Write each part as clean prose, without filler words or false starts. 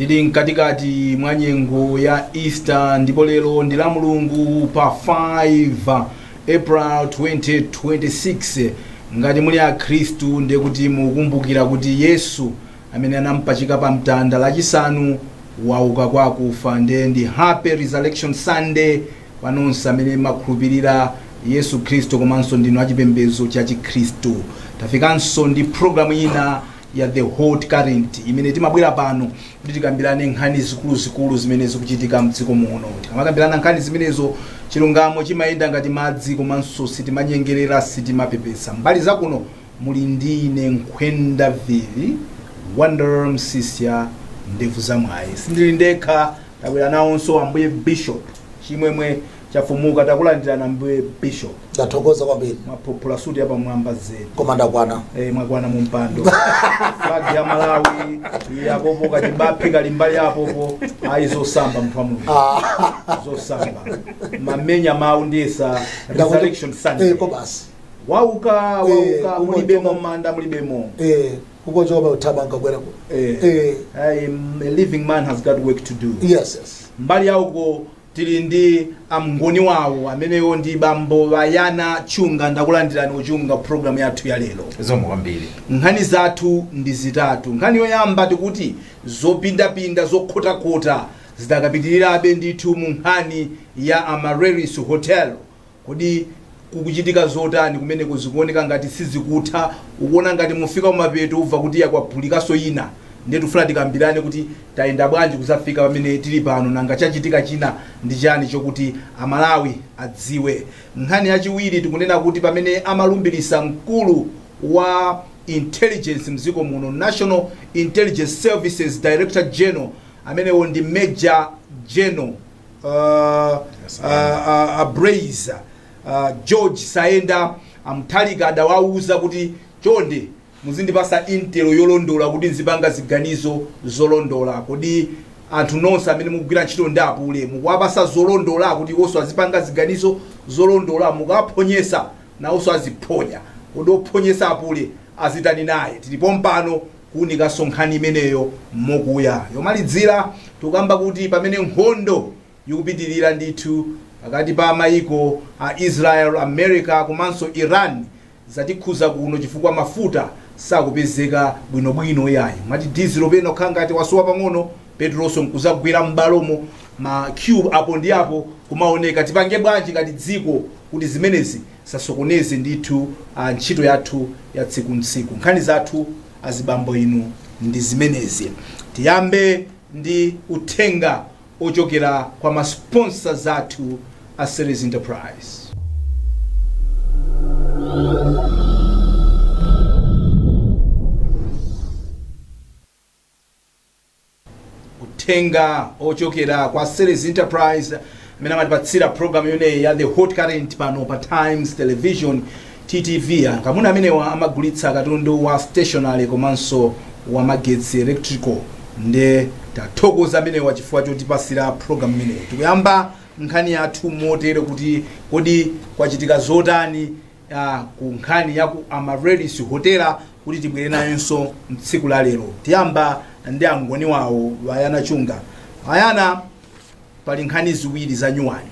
Tili mkatikati mwa nyengo ya Easter ndipo lero ndi la Mulungu pa 5 April 2026. Ngati muli akhristu, ndiye kuti mukumbukira kuti Yesu amene anampachika pa mtanda Lachisanu wauka kwa akufa. Ndiye ndi Happy Resurrection Sunday kwa nonse amene makhulupirira Yesu Khristu komanso ndinu achipembedzo cha Chikhristu. Tafikanso ndi programu ina ya The Hot Current imene timabwera pano kuti tikambirane nkhani zikuluzikulu zimene zikuchitika mdziko muno. Tikamakambirana nkhani zimenezo, chilungamo chimayenda ngati madzi komanso sitimanyengerera, sitimapepesa. Mbali zakuno muli ndi ine Nkhwenda Vivi Wonder Msisya Ndevu Zamwayi. Sindili ndekha, tabwera nawonso ambuye Bishop Chimwemwe Chafumuka. Takulandirana, ambuye Bishop. Ndathokoza kwambiri. Mwaphula suti yapamwamba zedi. Koma ndakwana. Mwakwana mu mpando. Flag ya Malawi yapopo, kachibaphi kali mbali apopo. Ayi, zosamba, munthu wa Mulungu, zosamba. Mamenya mawu ndiyesa Resurrection Sunday. Ko basi. Wauka, wauka. Mulibemo manda, mulibemo. Kukochoka uthabanga kwera ku. Ayi, a living man has got work to do. Yes. Mbali yauko tili ndi amngoni wawo, amenewo ndi bambo Vayana Chunga. Ndakulandirani Uchunga program yathu ya lero. Zikomo kwambiri. Nkhani zathu ndi zitatu. Nkhani yoyamba, tikuti zopindapinda, zokhotakhota zidakapitirirabe ndithu mu nkhani ya Amaryllis Hotel. Kodi kukuchitika zotani kumeneko? Zikuoneka ngati sizikutha. Ukuona ngati mufika kumapeto, ubva kuti yakwaphulikanso ina. Ndiye tifuna tikambirane kuti tayenda bwanji kuzafika pamene tili pano, nanga chachitika china ndi chani chokuti Amalawi adziwe? Nkhani yachiwiri, tikunena kuti pamene amalumbirisa mkulu wa intelligence mdziko muno, National Intelligence Services Director General, amenewo ndi Major General Braise George Saenda, Amthalika adawauza kuti chonde muzindipasa intel yolondola kuti nzipanga ziganizo zolondola. Kodi anthu nonse amene mukugwira ntchito ndi apule mukuwapasa zolondola kuti iwonso azipanga ziganizo zolondola? Mukaphonyesa, nawonso aziphonya. Kodi ophonyesa apule azitani naye? Tilipo mpano kuwunikanso nkhani imeneyo mokuya. Yomalidzira, tikukamba kuti pamene nkhondo ikupitirira ndithu pakati pa mayiko a Israel, America komanso Iran, zatikhuza kuno chifukwa mafuta sakupezeka bwinobwino yayi. Mati dizelo pena kukhala ngati wasowa pang'ono, petrolso nkuzagwera m'balomo, ma queue apo ndi apo kumaoneka. Tipange bwanji ngati dziko kuti zimenezi sasokoneze ndithu ntchito yathu ya tsiku ntsiku? Nkhani zathu, azibambo inu, ndi zimenezi. Tiyambe ndi uthenga ochokera kwa ma sponsors athu a Series Enterprise. Uthenga ochokera kwa Series Enterprise amene amatipatsira program imeneyi ya The Hot Current pano pa Times Television, TTV. Akamuna amenewa amagulitsa katundu wa stationery komanso wa magetsi, electrical. Nde tathokoza amenewa chifukwa chotipasira program imeneyi. Tikuyamba nkhani yathu motere kuti kodi kwachitika zotani ku nkhani ya ku Amaryllis Hotel kuti tibwere nayonso mtsiku la lero? Tiyamba ndi angoni wawo Vayana Chunga. Vayana, pali nkhani ziwiri za nyuwani.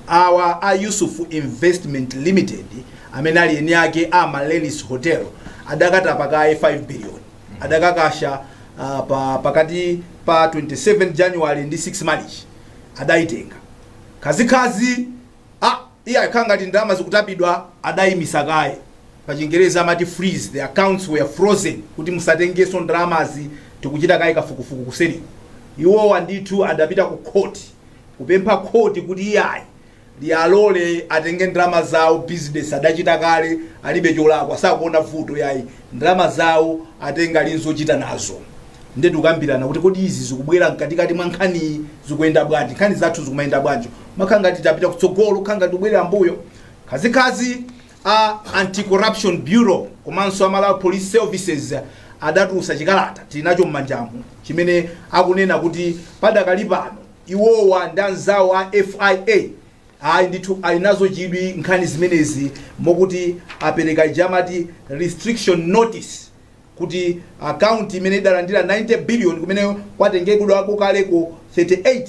Awa a Yusuf Investment Limited amene ali eni ake a Amaryllis Hotel adakatapa kaye 5 billion, adakakasha pakati pa 27 January ndi 6 March. Adayitenga khazikhazi. Iye akhala ngati ndalama zikutapidwa, adayimisa kaye. Pa Chingerezi amati freeze, the accounts were frozen, kuti musatengenso ndalamazi, tikuchita kaye kafukufuku kuseriko. Iwowa ndithu adapita ku court kupempha court kuti iyayi, liyalole atenge ndalama zawo, business adachita kale, alibe cholakwa, sakuona vuto yayi, ndalama zawo atenga, ali nzochita nazo. Ndiye tikukambirana kuti kodi izi zikubwera mkatikati mwa nkhaniyi zikuyenda bwanji? Nkhani zathu zikumayenda bwanji? Makhala ngati tapita kutsogolo, khala ngati tibwerera mbuyo. Khazikhazi a Anti-Corruption Bureau komanso a Malawi Police Services adatulutsa chikalata, tili nacho m'manjamu, chimene akunena kuti padakali pano iwowa ndi anzawo a FIA ayi ndithu ali nazo chidwi nkhani zimenezi, mokuti apereka ija amati restriction notice. Kuti akaunti imene idalandira 90 billion, kumene kwatengedwako kaleko 38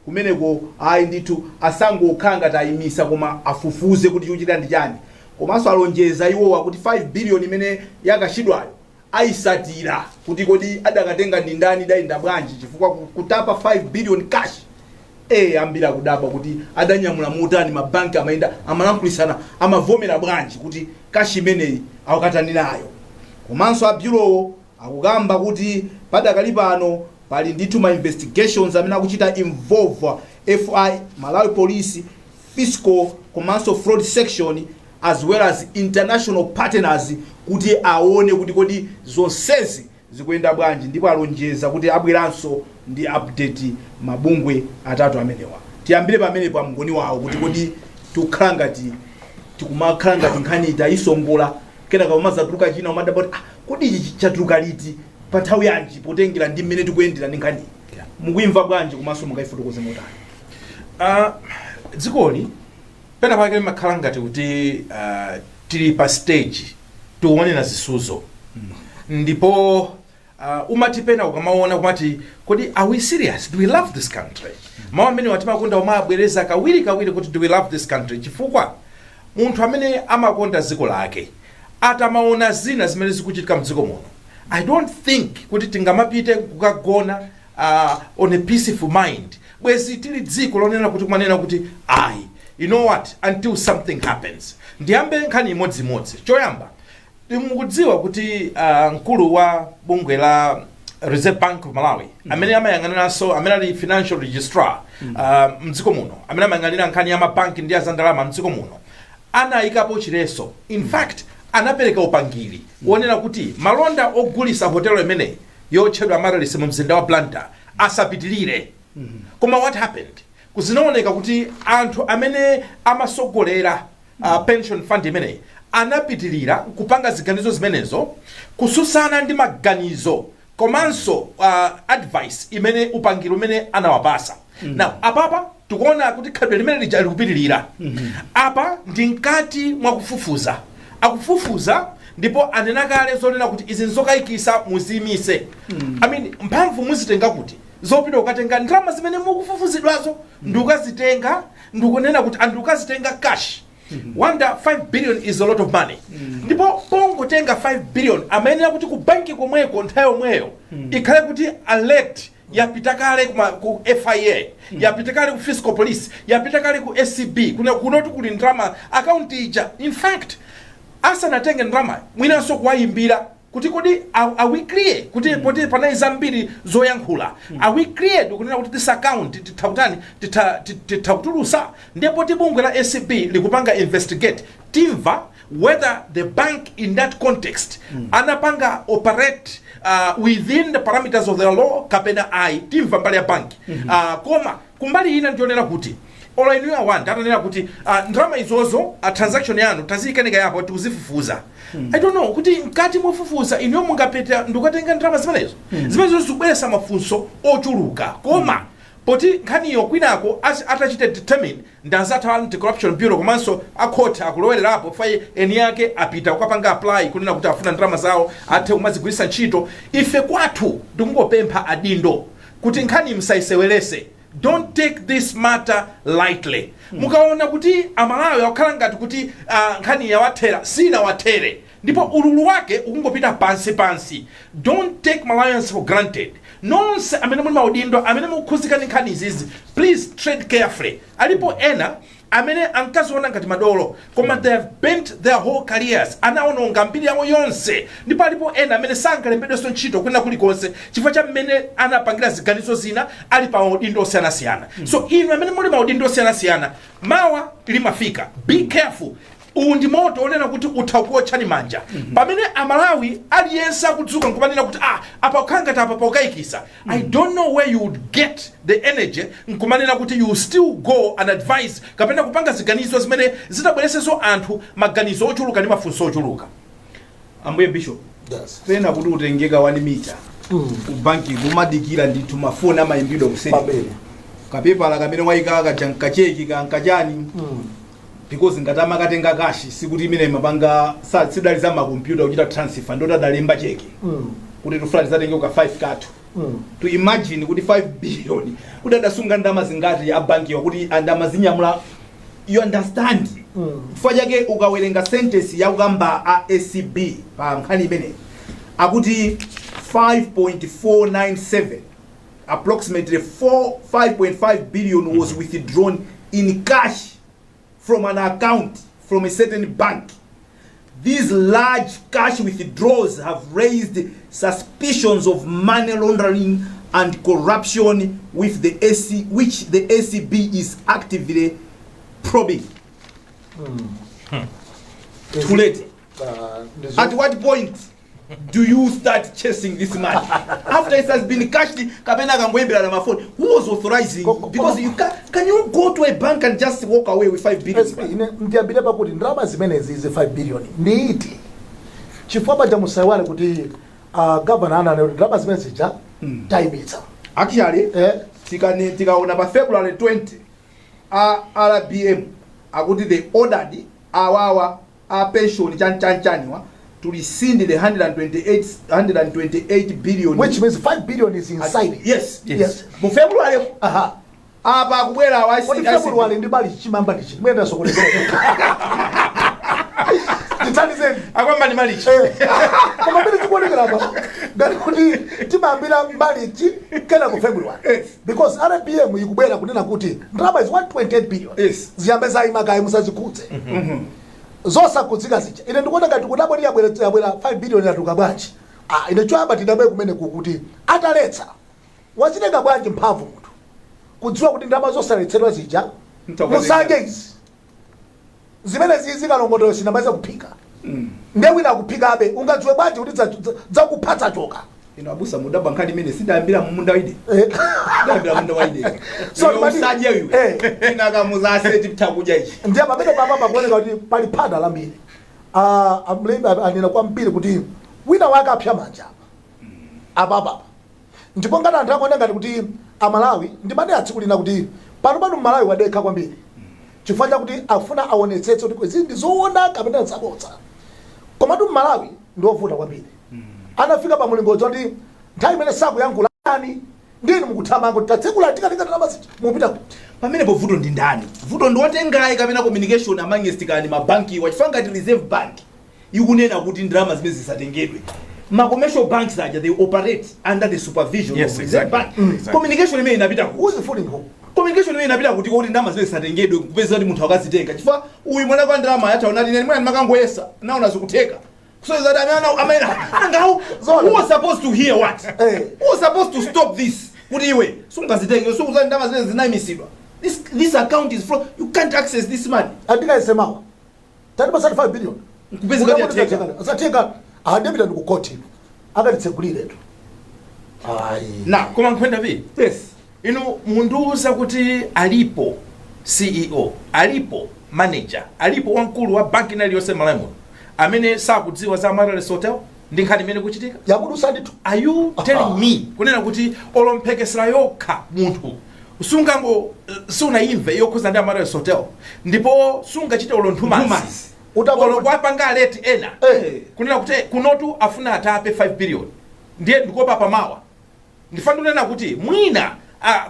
kumeneko, ayi ndithu, asangokhala ngati ayimisa, koma afufuze kuti chikuchitika ndi chani. Komanso alonjeza iwowa kuti 5 billion imene yakashidwayo ayisatira kuti kodi adakatenga ndi ndani, idayenda bwanji, chifukwa kutapa 5 billion cash, ambiri akudabwa kuti adanyamula motani, mabanki amayenda, amalankhulitsana, amavomera bwanji kuti cash imeneyi akukatani nayo. Komanso a bureau akukamba kuti padakali pano pali ndithu ma investigations amene akuchita involve FI, Malawi Police, fiscal komanso fraud section, as well as international partners, kuti aone kuti kodi zonsezi zikuyenda bwanji. Ndipo alonjeza kuti abweranso ndi update mabungwe atatu amenewa. Tiyambire pamenepo, amngoni wawo, kuti kodi tikukhala ngati, tikumakhala ngati nkhani tayisongola, kenaka umazatuluka china, umadabwa kuti, ah, kodi ichi chatuluka liti, pa nthawi yanji, potengera ndi mmene tikuyendera ndi nkhani? Mukuyimva bwanji, komanso mungayifotokoze motani? Dzikoli pena pake limakhala ngati kuti tili pa stage tikuonera zisuzo, ndipo umati pena ukamaona kumati, kodi are we serious? Do we love this country? Mawu amene watimakonda umabwereza kawiri kawiri kuti, "Do we love this country?" Chifukwa munthu amene amakonda dziko lake atamaona zina zimene zikuchitika mdziko muno, I don't think kuti tingamapite kukagona on a peaceful mind. Bwezi tili dziko lonena kuti kumanena kuti, ayi, you know what, until something happens. Ndiyambe nkhani imodzimodzi. Choyamba, mukudziwa kuti mkulu wa bungwe la Reserve Bank of Malawi, amene amayang'aniranso, amene ali financial registrar mdziko muno, amene amayang'anira nkhani ya mabanki ndi azandalama mdziko muno, anayikapo chileso, in fact anapereka upangiri wonena kuti malonda ogulisa hotelo imeneyi yotchedwa Amaryllis mu mzinda wa Blantyre asapitilire. Koma what happened, kuzinaoneka kuti anthu amene amasogolera pension fund imeneyi anapitilira kupanga ziganizo zimenezo kususana ndi maganizo komanso advice imene, upangiri umene anawapasa. Now apapa tikuona kuti khalidwe limene lija likupitilira. Apa ndi mkati mwakufufuza, akufufuza, ndipo anena kale zonena kuti izi nzokayikisa, muziyimise. I mean, mphamvu muzitenga kuti zopita kukatenga ndalama zimene mukufufuzidwazo, ndikukazitenga, ndikunena kuti andikukazitenga cash? Wanda, 5 billion is a lot of money. Ndipo pongotenga 5 billion, amayenera kuti ku banki komweko nthawi yomweyo ikhale kuti alert yapita kale ku FIA, yapita kale ku fiscal police, yapita kale ku ACB, kunoti kuli ndalama akaunti ija. In fact, asanatenge ndalama, mwinanso kuwayimbira kuti kodi are we clear kuti poti panali zambiri zoyankhula, are we clear kunena kuti this account titha kutani, titha kutulusa? Ndipo ti bungwe la ACB likupanga investigate, timva whether the bank in that context anapanga operate within the parameters of the law kapena ayi. Timva mbali ya banki. Koma kumbali ina ndionera kuti ola inuyo awanda atanena kuti ndalama izozo, transaction yanu taziyikanika yapo, tikuzifufuza, I don't know kuti mkati mofufuza inuyo mungapita ndikukatenga ndalama zimenezo. Zimenezo zikubweretsa mafunso ochuluka. Koma poti nkhaniyo kwinako atachita determine ndi anzathu a Anti-Corruption Bureau, komanso akhoti akulowererapo, fa eni ake apita kukapanga apply kunena kuti afuna ndalama zawo athe kumazigwiritsa ntchito. Ife kwathu tikungopempha adindo kuti nkhani musayisewerese. Don't take this matter lightly. Mukaona kuti Amalawi akukhala ngati kuti nkhani yawathera, sinawathere, ndipo ululu wake ukungopita pansi pansi. Don't take Malawians for granted. Nonse amene muli maudindo, amene mukukhuzika ndi nkhani izizi, please tread carefully. Alipo ena amene ankaziona ngati madolo, koma they have bent their whole careers, anaononga mbiri yawo yonse. Ndipo alipo ena amene sankalembedwenso ntchito kwina kulikonse chifukwa cha mmene anapangira ziganizo zina ali pa maudindo osiyanasiyana. So inu amene muli maudindo osiyanasiyana, mawa limafika, be careful. Uwu ndi moto onena kuti utha kuotchani manja. Pamene Amalawi aliyense akudzuka nkumanena kuti, ah, apa kukhala ngati apa paukayikisa, I don't know where you would get the energy nkumanena kuti you still go and advise kapena kupanga ziganizo zimene zitabweresenso anthu maganizo ochuluka ndi mafunso ochuluka. Ambuye Bishop, Yes. pena kuti utengeka 1 mita ku banki, kumadikira ndithu, mafoni amayimbidwa kuseri. Pabele. Kapepala kamene wayika kaja nkacheki kankachani. Because ngati amakatenga cash, sikuti imene mapanga sidali za makompyuta kuchita transfer, ndoti adalemba cheke kuti tufuna tizatenge ka 5 kathu. To imagine kuti 5 billion, kuti adasunga ndalama zingati abankiwa kuti andamazinyamula, you understand? Chifukwa chake ukawerenga sentence yakukamba a ACB pa nkhani imeneyi, akuti 5.497, approximately 4 5.5 billion was withdrawn in cash from an account from a certain bank. These large cash withdrawals have raised suspicions of money laundering and corruption with the AC, which the ACB is actively probing. Too late. At what point do you start chasing this money? After it has been cashed, kapena akangoyembera na mafoni. Who was authorizing? Because you can you go to a bank and just walk away with 5 billion? SP, ine ndiyambire pakuti ndalama zimenezi izi 5 billion ndi iti? Chifukwa paja musaiwale kuti governor ananena kuti ndalama zimene zija tayimitsa. Actually, tikaona pa February 20, a RBM akuti they ordered awawa a pension chanchanchaniwa to rescind the 128, 128 billion. Which means 5 billion is inside it. Yes. Yes. Mu February. Apa akubwera wa Kodi February ndi March chimamba ndi chiti? Muyenda sokolezera, tithandizeni. Akwamba ndi March. Koma pene zikuonekera apa ngati kuti timayambira March kena ku February. Because RBM ikubwera kunena kuti ndalama is 128 billion ziyambe zayima kaye, musazikhudze. Zosakhudzika zija, ine ndikuona ngati kudabwa yabwera yabwera 5 billion, yatuka bwanji? Ah, ine choyamba tidabwe kumene kukuti ataletsa, wazitenga bwanji mphamvu munthu kudziwa kuti ndalama zosaletsedwa zija musadye izi zimene zizi kalongotero sinamaze kuphika, ndiye wina akuphikabe, ungadziwe bwanji kuti zakuphatsa choka? Ino abusa, mudabwa nkhani imene sidayambira mumunda waide. Sidayambira munda waide. So, Iwe usadye iwe. Inakamuza titha kudya ichi. Ndiye pamene papa pakuoneka kuti pali phada lambiri. Ah, amlembi anena kwambiri kuti wina wake apsya manja apa apapapa. Ndipo ngati anthu akuona ngati kuti Amalawi, ndimanena tsiku lina kuti pano pano Mmalawi wadekha kwambiri chifukwa chakuti afuna aonetsetse kuti izi ndi zoona kapena zabodza. Komatu Mmalawi ndi wovuta kwambiri, anafika pa mulingo kuti nthawi imene sakuyankhula ani ndinu mukuthamanga kuti tatsekula tikatenga ndalama zija, mupita kuti? Pamenepo vuto ndi ndani? Vuto ndi wotengayi kapena communication amongst kani mabankiwa? Chifukwa ngati Reserve Bank ikunena kuti ndalama zimene zisatengedwe, ma commercial banks aja, they operate under the supervision of Reserve Bank. Communication imene inapita kuti? Who's fooling who? Communication imene inapita kuti, kuti ndalama zimene zisatengedwe, kupeza kuti munthu akazitenga? Chifukwa uyu mwana kwa ndalama yatha unati ine mwina ndimakangoyesa, naona zikutheka. So that amene amene angawo Zona. who was supposed to hear what? Who was supposed to stop this kuti iwe sungazitenge, sunguzani, ndalama zimene zinayimisidwa, this account is fro you can't access this money? Andikayesemawa tati pasati 5 billion. Nkupeza kuti yatheka. Zatheka, andipita ndikukoti akatitseguliretu, ayi. Now Koma nkhwenda vi, yes. inu mundiuza kuti alipo CEO, alipo manager, alipo wamkulu wa banki ina iliyonse Malawi muno amene sakudziwa za Amaryllis Hotel ndi nkhani imene kuchitika? Yakudusa ndithu. Are you telling me kunena kuti olomphekesera yokha munthu sungango sunayimve yokhuza ndi Amaryllis Hotel, ndipo sungachite olo nthumazi Nthumazi. Olo kwapanga alert ena kunena kuti kunotu afuna atape 5 billion, ndiye ndikopa pamawa? Ndifuna kunena kuti mwina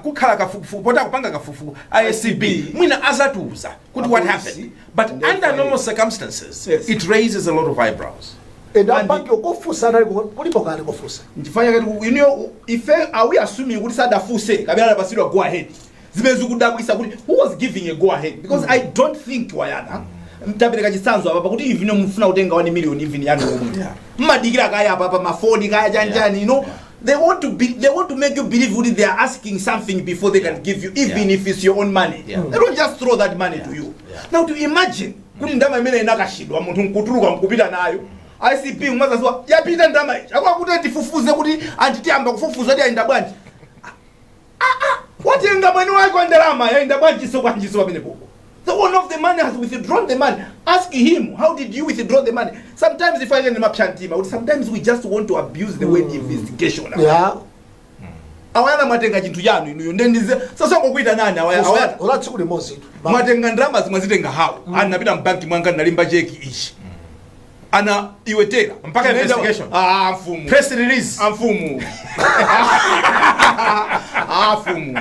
kukhala kafukufuku, poti akupanga kafukufuku ACB, mwina azatiuza kuti what Apolisi, happened, but and under FIA. normal circumstances it raises a lot of eyebrows. And abanki okofusa anali kulipo kale kofusa. Nchifukwa chake iniyo ife, are we assuming kuti sadafuse kapena adapasidwa go ahead? Zimene zikudabwisa kuti who was giving a go ahead, because I don't think wayana mtapereka chitsanzo apa pakuti even mufuna kutenga 1 million, even yanu omwe mmadikira kaya apa pa mafoni kaya chanchani, they want to make you believe kuti they are asking something before they can give you, even if it's your own money. They don't just throw that money to you. Now to imagine kuti ndalama imene inakashidwa, munthu nkutuluka nkupita nayo, ACB mwazaziwa yapita ndalama ichi, akwakuti tifufuze kuti antitiyamba kufufuza kuti ayenda bwanji. Watenga mwini wake wa ndalama, yayenda bwanjiso bwanjiso pamene popo? The owner of the money has withdrawn the money. Ask him, "How did you withdraw the money?" Sometimes if I can mapyantima kuti sometimes we just want to abuse the word investigation. Awayana, mwatenga chinthu chanu inuyo, ndendize sasongokuita nani awayana. Ola tsiku limodzi. Mwatenga ndalama zimwe, zitenga hawo? Anapita mbanki mwanga, nalimba cheki ichi, ana iwetera. Mpaka investigation. Ah, mfumu. Press release. Amfumu, amfumu,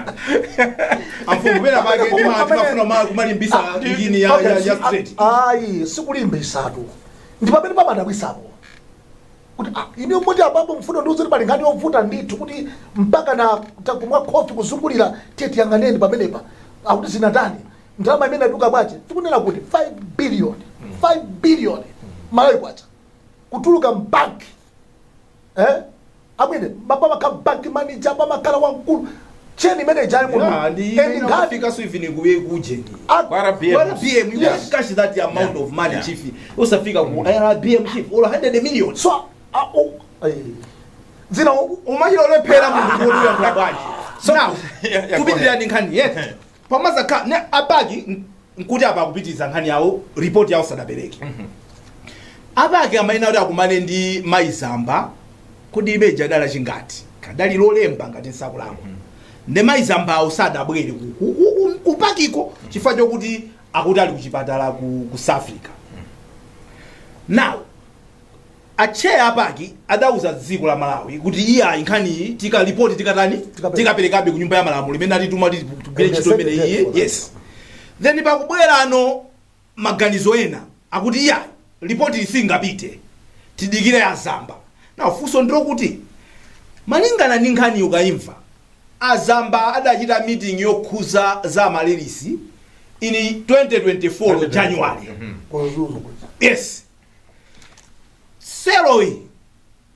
amfumu, pena pake timafuna kumalimbisa ngini ya straight. Ayi, sikulimbisatu, ndi pamene pamadabwisapo kuti ine moti apapo mfundo ndiuze kuti pali nkhani yovuta ndithu kuti mpaka na takumwa khofi kuzungulira, tiye tiyang'aneni pamenepa akuti zinatani, ndalama imene aduka bwache. Tikunena kuti 5 billion, 5 billion Malawi kwacha kutuluka mbanki, eh? Amwene, pamakhala bank manager, pamakhala wamkulu, chain manager ali muno. Yeah, ndi And nkhani inafika so even kuye kujeni. Kwa RBM. Kwa RBM, you Yes. can cash that amount of money, chief. Usafika ku RBM, chief, or 100 million. So zina Umachita ulephera munthu kuti uyankhula bwanji. So now, Yeah, kupitirira ndi nkhani yetu pamazakha ne a PAC nkuti apa akupitiriza nkhani yawo, ripoti yawo sadapereke. A PAC amayenera kuti akumane ndi Maizamba kuti imeja dala chingati kadali lolemba ngati nsakulako, ndi Maizamba awo sadabwere ku PAC ko chifukwa chokuti akuti ali kuchipatala ku South Africa. Now a chair a PAC adauza dziko la Malawi kuti iye ayi, nkhaniyi tikalipoti tikatani? Tikapereka. Tikaperekabe ku nyumba ya malamulo imene atituma kuti tigwire ntchito imene iye. Yes, then pakubwera ano maganizo ena akuti iya, ripoti isingapite, tidikire Azamba. Now funso ndilokuti malingana ndi nkhani ukayimva, Azamba adachita meeting yokhuza za Amaryllis in 2024 January. Kuzuzu. Yes, sale yi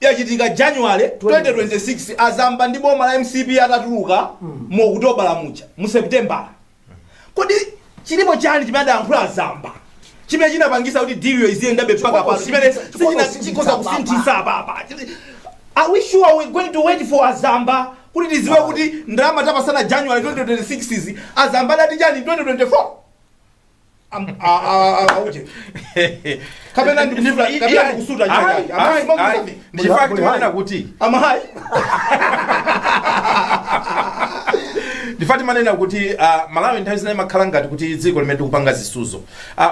yachitika January 2026, Azamba ndi boma la MCP atatuluka mu Okutobala muja, mu September. Kodi chilipo chani chimene adayankhula Azamba chimene chinapangisa kuti deal yo iziyendabe mpaka pano, chimene sichina chikhoza kusinthisa apapa? Are we sure we're going to wait for Azamba kuti tiziwe kuti ndalama tapasana January 2026 izi, Azamba adati chani 2024? Auje kapena kapena ndikusuta Ayi, ayi, ayi. Ndi chifukwa timanena kuti amahayi. Ndifa timanena kuti Malawi nthawi zina imakhala ngati kuti dziko limene tikupanga zisuzo.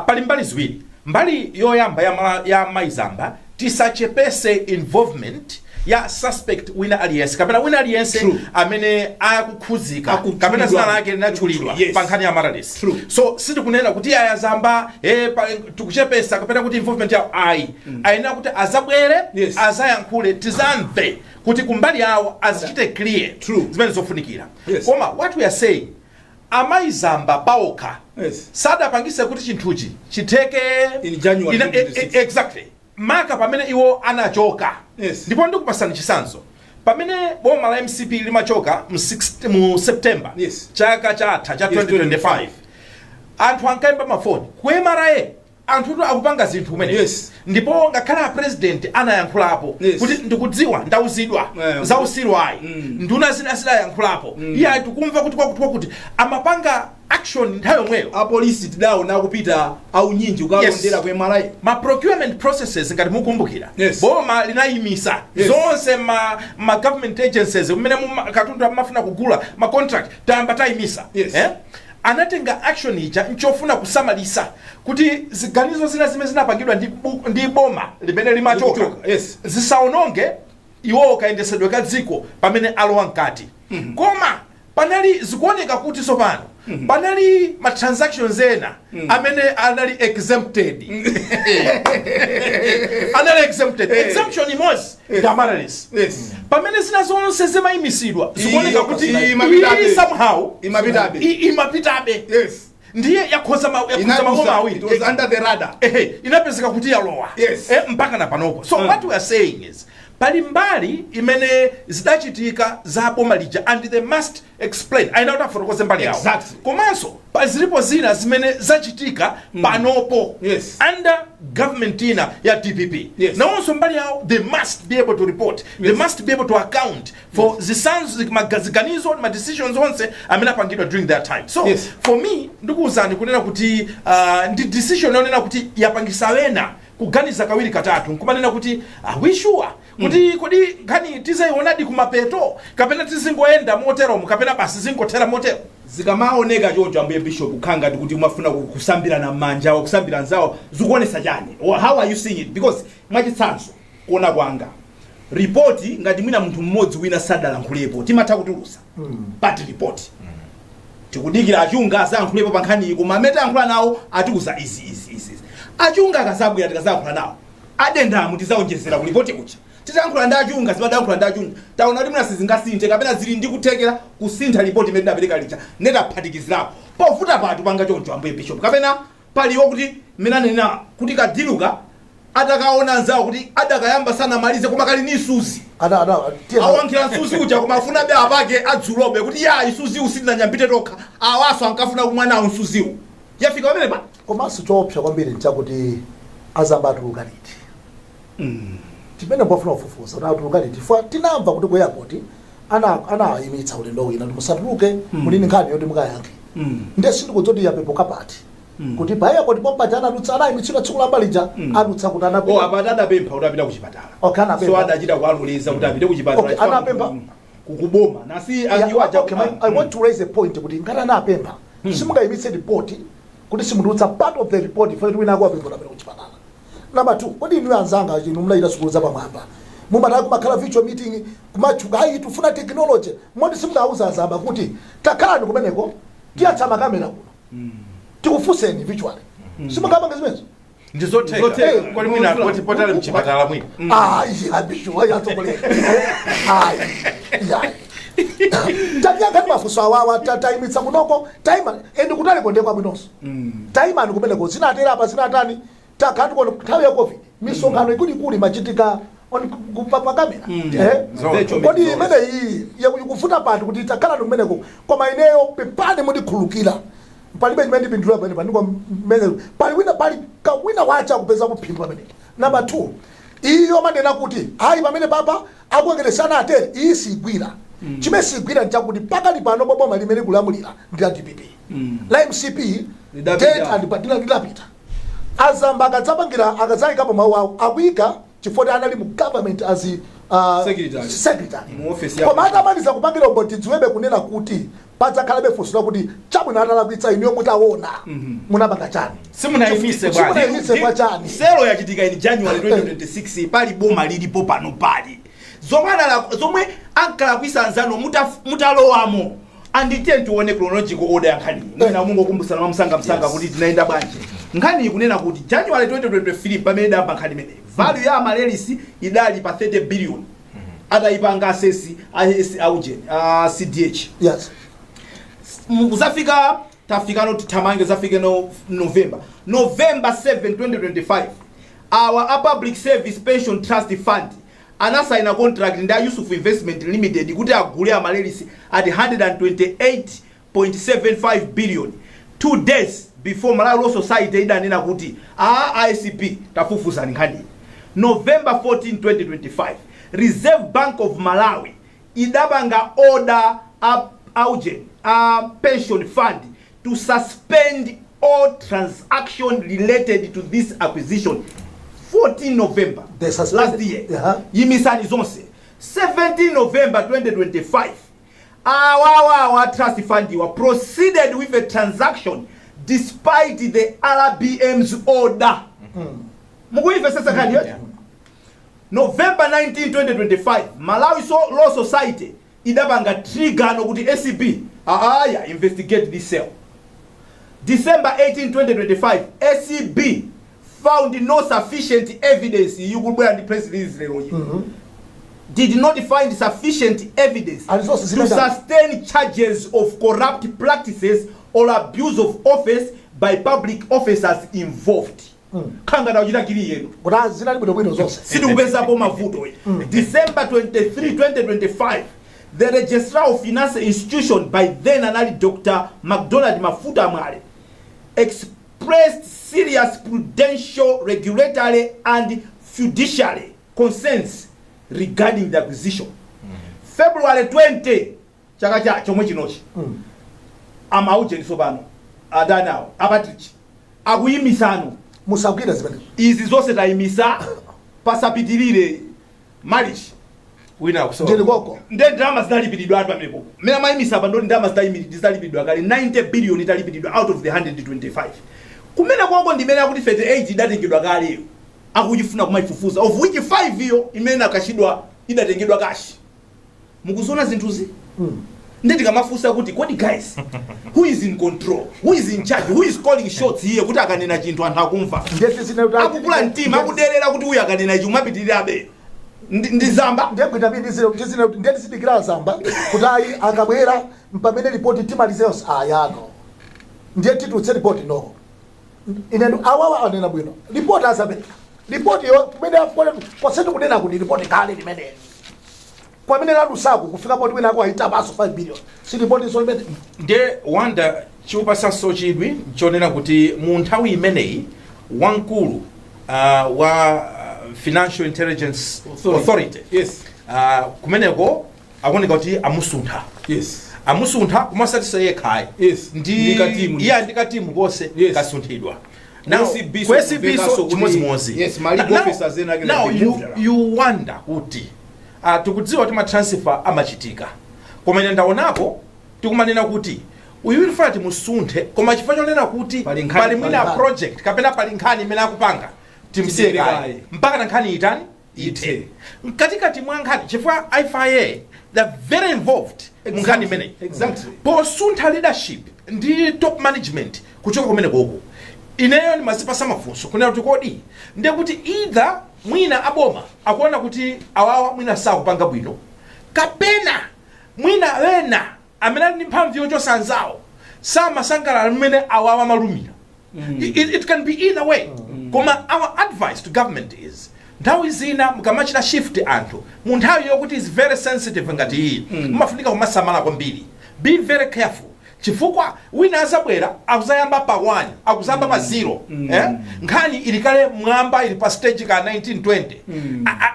Pali mbali ziwiri. Mbali yoyamba ya Maizamba, tisachepese involvement ya suspect wina aliyense kapena wina aliyense amene akukhuzika Akutchulidwa. kapena zina lake linatchulidwa pa nkhani ya Amaryllis. So sitikunena kuti aya Zamba tikuchepesa kapena kuti involvement yawo ayi. Ayenera kuti azabwere, azayankhule, tizamve kuti kumbali yawo azichite clear zimene zofunikira. Koma what we are saying, Amaizamba paokha sadapangise kuti chinthuchi chitheke in January 2026. Exactly, maka pamene iwo anachoka. Ndipo ndikupasani chitsanzo: pamene boma la MCP limachoka mu 6 mu September chaka chatha cha 2025, anthu ankayimba mafoni ku MRA, anthutu akupanga zinthu kumene. Ndipo ngakhale a president anayankhulapo kuti ndikudziwa, ndauzidwa za usiru ayi. Nduna zina zidayankhulapo, iye ayi, tikumva kuti kwakuti kwakuti, amapanga action nthawi yomweyo. Apolisi tidaona akupita aunyinji kukalondera ku MRA. Ma procurement processes, ngati mukumbukira, boma linayimisa zonse ma government agencies kumene katundu amafuna kugula, ma contract tayamba tayimisa. Eh? Anatenga action ija nchofuna kusamalisa kuti ziganizo zina zimene zinapangidwa ndi boma limene limachoka Likuchoka, yes. zisaononge iwowo kayendesedwe ka dziko pamene alowa mkati. Koma panali zikuoneka kuti tsopano panali ma transactions ena amene anali exempted, anali exempted. Exemption imodzi ndi Amaryllis. Pamene zina zonse zimayimisidwa, zikuoneka kuti Imapitabe. iyi somehow Imapitabe. Imapitabe. Ndiye yakhoza maboma awiri. It was under the radar. Ehe, inapezeka kuti yalowa mpaka na panopo. So what we are saying is pali mbali imene zidachitika za boma lija and they must explain, aina kuti afotokoze mbali yawo. Komanso zilipo zina zimene zachitika panopo under government ina ya DPP. Nawonso mbali yawo they must be able to report, they must be able to account for zisanzo, ziganizo, ma decisions onse amene apangidwa during that time. So for me, ndikuwuzani kunena kuti ndi decision yonena kuti yapangisa wena kuganiza kawiri katatu nkumanena kuti, are we sure Kuti kodi nkhani tizayionadi kumapeto, kapena tizingoyenda moteromo, kapena basi zingothera motero? Zikamaoneka choncho, ambuye Bishop, kukhala ngati kuti umafuna kusambirana m'manja, kusambira nzawo, zikuonesa chani? How are you seeing it? Because mwachitsanzo, kuona kwanga, ripoti ngati mwina munthu mmodzi wina sadalankhulepo, timatha kutulusa but report tikudikira Achunga azayankhulepo pa nkhaniyi, koma amene tayankhula nawo atikuza izi, izi, izi, izi. Achunga akazabwera, tikazayankhula nawo adendamu, tizaonjezera ku ripoti kucha. Titayankhula ndi Achunga, zimadayankhula ndi Achunga, taona kuti mwina sizingasinthe kapena zili ndi kuthekera kusintha ripoti imene tidapereka lija, netaphatikizirapo. Povuta patu panga choncho, ambuye Bishop, kapena paliwo kuti mmene anenera kuti kadiluka atakaona anzawo kuti adakayamba sanamalize, koma kali ni msuzi? Ada ada tiye. Awankhira msuzi uja, koma afunabe apake adzulobe kuti ya isuziwu sitinanyambite tokha, awaso ankafuna kumwa nawo msuziwu. Yafika pamene pa Komanso choopsa kwambiri nchakuti azamba atuluka liti? Chimene mbafuna kufufuza kuti atuluka liti, chifukwa tinamva kuti ku airport anayimitsa ulendo wina kuti musatuluke, muli ndi nkhani yoti mukayankhe. Ndiye sindikudzoti yapepuka pati kuti pa airport pompaja anadutsa, anayimitsidwa tsiku lamba lija, adutsa kuti O anapita. Apati adapempha kuti apita kuchipatala. Okay, anapempha. So adachita kualoleza kuti apite kuchipatala. Okay, anapempha. Kukuboma nasi. Yeah, iwo aja okay, I want to raise a point kuti ngati anapempha, simungayimitse report kuti simutulutsa part of the report ifo kuti wina akuwapempha apita kuchipatala. Number two, kodi inu anzanga inu munachita sukulu zapamwamba, mumataka kumakhala virtual meeting, kumatchuka, ayi tufuna technology, moti simungauza azamba kuti takhalani kumeneko, tiyatsa makamera kuno, tikufunseni virtually? Simungapange zimenezo? Ndizotheka. Ndizotheka. Kodi mwina poti potali mchipatala mwina? Ayi, abishu, ayi, atsogoleri, ayi, ayi, tatiyankhani mafunso awawa. Tayimitsa kunoko, tayima endi kutaliko ndiye kwabwinonso. Tayimani kumeneko, zinatera apa, zinatani? Takhala tikuona nthawi ya COVID misonkhano ikuluikulu imachitika pa kamera. Eh? Virtual Kodi meeting. imene iyi ikuvuta pati kuti takhalani kumeneko? Koma ineyo, pepani, mundikhululukira, palibe chimene ndipindula pamene pandiko mmene pali wina, pali kawina wacha kupeza kuphindu pamene. Number two, iyo manena kuti ayi, pamene papa akuongeresana atere, iyi sigwira. Chimene sigwira nchakuti pakali pano boma limene kulamulira ndi la DPP, la MCP Lidapita. date and lidapita. Azamba akadzapangira, akadzayikapo mawu awo, akuyika chifukwa anali mu government as Secretary. Secretary. Mu office ya Koma atamaliza kupangira umboni, tidziwebe kunena kuti padzakhalabe funso lakuti chabwino, atalakwitsa, inuyo mutaona munapanga chani? Simunayimise bwanji? Simunayimise kwa chani? Sale yachitika in January 2026, pali boma lilipo pano, pali zomwe zomwe ankalakwisa anzano mutalowamo. Anditiye tione chronological order ya nkhani, mwina mungokumbusana mwamsangamsanga kuti tinayenda bwanji. Nkhani ikunena kuti January 2023, pamene idayamba nkhani imeneyi, value ya Amaryllis idali pa 30 billion atayipanga assess aujen CDH. Kuzafika, tafikano, tithamange, zafike no November 7 2025, our a Public Service Pension Trust Fund anasaina contract ndi a Yusuf Investment Limited kuti agule Amaryllis at 128.75 billion, 2 days before Malawi Law Society idanena kuti a ACB tafufuzani nkhaniyi. November 14 2025, Reserve Bank of Malawi idapanga order a augen a pension fund to suspend all transaction related to this acquisition, 14 November They suspended. last year. Uh-huh. Yimisani zonse. 17 November 2025, awawawa trust fund wa proceeded with a transaction despite the RBM's order. Mukuimvesesa nkhani yote? November 19 2025, Malawi Law Society idapanga trigger no kuti ACB aaya investigate this sale. December 18 2025, ACB found no sufficient evidence. Ikubwera ndi press release lero iyi, did not find sufficient evidence And zonse to zimene- sustain charges of corrupt practices or abuse of office by public officers involved. Khanga ndauchita kili yenu. Kuti zinali bwinobwino zonse. Sitikupezapo mavuto. December 23 2025, the Registrar of Finance Institution, by then anali Dr MacDonald Mafuta Mwale, expressed serious prudential, regulatory and fiduciary concerns regarding the acquisition. February 20 chaka cha chomwe chinochi, amaujeniso pano adani awo aPatrick akuyimisano. Musagwira zimenezo. Izi zonse tayimisa, pasapitirire. Marichi. Wina akusowa. Ndili koko. Nde ndalama zinalipiridwa atu pamenepo. Mmene amayimisa apa ndoti ndalama zinalipiridwa kale, 90 billion italipiridwa out of the 125. Kumene koko ndimene akuti 38 idatengedwa kaleyo, akuchifuna kumayifufuza, of which 5 iyo imene akachidwa idatengedwa cash. Mukuziona zinthuzi? Nde tikamafunsa kuti, kodi guys, who is in control? Who is in charge? Who is calling shots here, kuti akanena chinthu anthu akumva? Akukula mtima, akuderera kuti uyu akanena ichi umapitirirabe. Ndi Zamba. Ndiye kuita ndiye tizidikira Zamba kuti ayi, akabwera mpamene ripoti timalizeyonse ayano, ndiye titulutse ripoti? No, ine awawa anena bwino, ripoti azapereka ripoti yo kumene konsetu kunena kuti ripoti kale limene kwamene ladusaku kufika poti wina ako ayitapanso 5 billion, si ripoti so imene. Ndiye wanda chiupasanso chidwi chonena kuti mu nthawi imeneyi wamkulu wa Financial Intelligence Authority kumeneko akuoneka kuti amusuntha. Amusuntha kumasatisa yekhayi. Ndi Ndi katimu. Iye ndi katimu konse kasunthidwa. Now, ACB ku ACB so so kuti- chimodzimodzi. Yes, ma legal officers ena ake Now they you, moved around. you wonder kuti tikudziwa kuti ma transfer amachitika, koma ine ndaonapo tikumanena kuti uyu ilifuna timusunthe, koma chifukwa chonena kuti pali nkhani, pali mwina pali nkhani. project kapena pali nkhani imene akupanga, timsiye Timsiye kaye kaye. mpaka na nkhani itani, ithe. Ithe. Mkatikati mwa nkhani, chifukwa FIA, they're very involved mu nkhani imeneyi posuntha leadership ndi top management kuchoka kumene koko. Ineyo ndimazipasa mafunso kunena kuti kodi ndiye kuti either mwina aboma akuona kuti awawa mwina sakupanga bwino, kapena mwina wena amene ali ndi mphamvu yochosa anzawo samasangalala mmene awawa amalumira. It can be either way, koma our advice to government is, nthawi zina mukamachita shift anthu mu nthawi yokuti is very sensitive ngati iyi, mumafunika kumasamala kwambiri. Be very careful, chifukwa wina azabwera akuzayamba pa 1, akuzayamba pa 0, eh? Nkhani ili kale mwamba, ili pa stage ka 1920.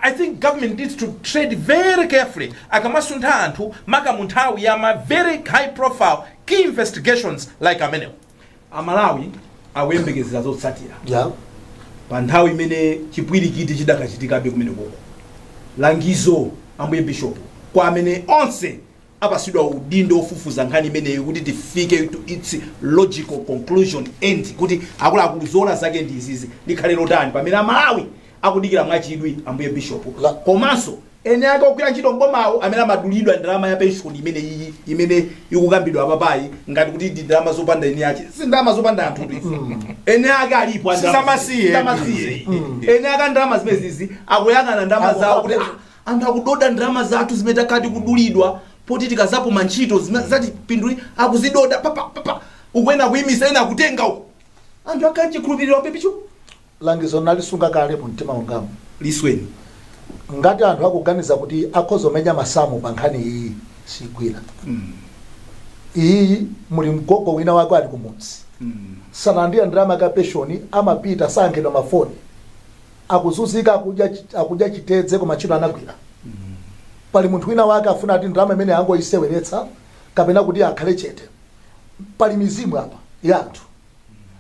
I think government needs to tread very carefully akamasuntha anthu, maka mu nthawi ya ma very high profile key investigations like amenewo. Amalawi akuyembekezera zotsatira pa nthawi imene chipwirikiti chidakachitikabe kumene koko. Langizo, ambuye Bishop, kwa amene onse apasidwa udindo ofufuza nkhani imeneyi kuti tifike to its logical conclusion end, kuti akuluakulu, zoona zake ndi izizi, likhale lotani pamene Amalawi akudikira mwachidwi, ambuye Bishop? Komanso ene ake ogwira ntchito mbomawo amene amadulidwa ndalama ya pension imene iyi imene ikukambidwa apapayi, ngati kuti ndi ndalama zopanda ene ake. Si ndalama zopanda anthu izi, ene ake alipo a ndalama. Sizamasiye. Sizamasiye. Ene ake a ndalama zimenezizi akuyang'ana ndalama zawo kuti, "Ah, anthu akudoda ndalama zathu zimene takati kudulidwa poti tikazapuma ntchito zatipinduli, akuzidoda papa papa." Ukuena kuyimisa, ena akutenga uku, anthu akhala chikhulupiriro pepicho. Langizo nalisunga kale mu mtima wangamu. Lisweni. Ngati anthu akuganiza kuti akhoza kumenya masamu pa nkhani iyi, sigwira iyi. Muli mgogo wina wake ali kumudzi, salandira ndalama ka pension, amapita sayankhidwa mafoni, akuzunzika, akudya chitedze, koma ntchito anagwira. Pali munthu wina wake afuna ati ndalama imene angoyiseweretsa kapena kuti akhale chete. Pali mizimu apa ya anthu.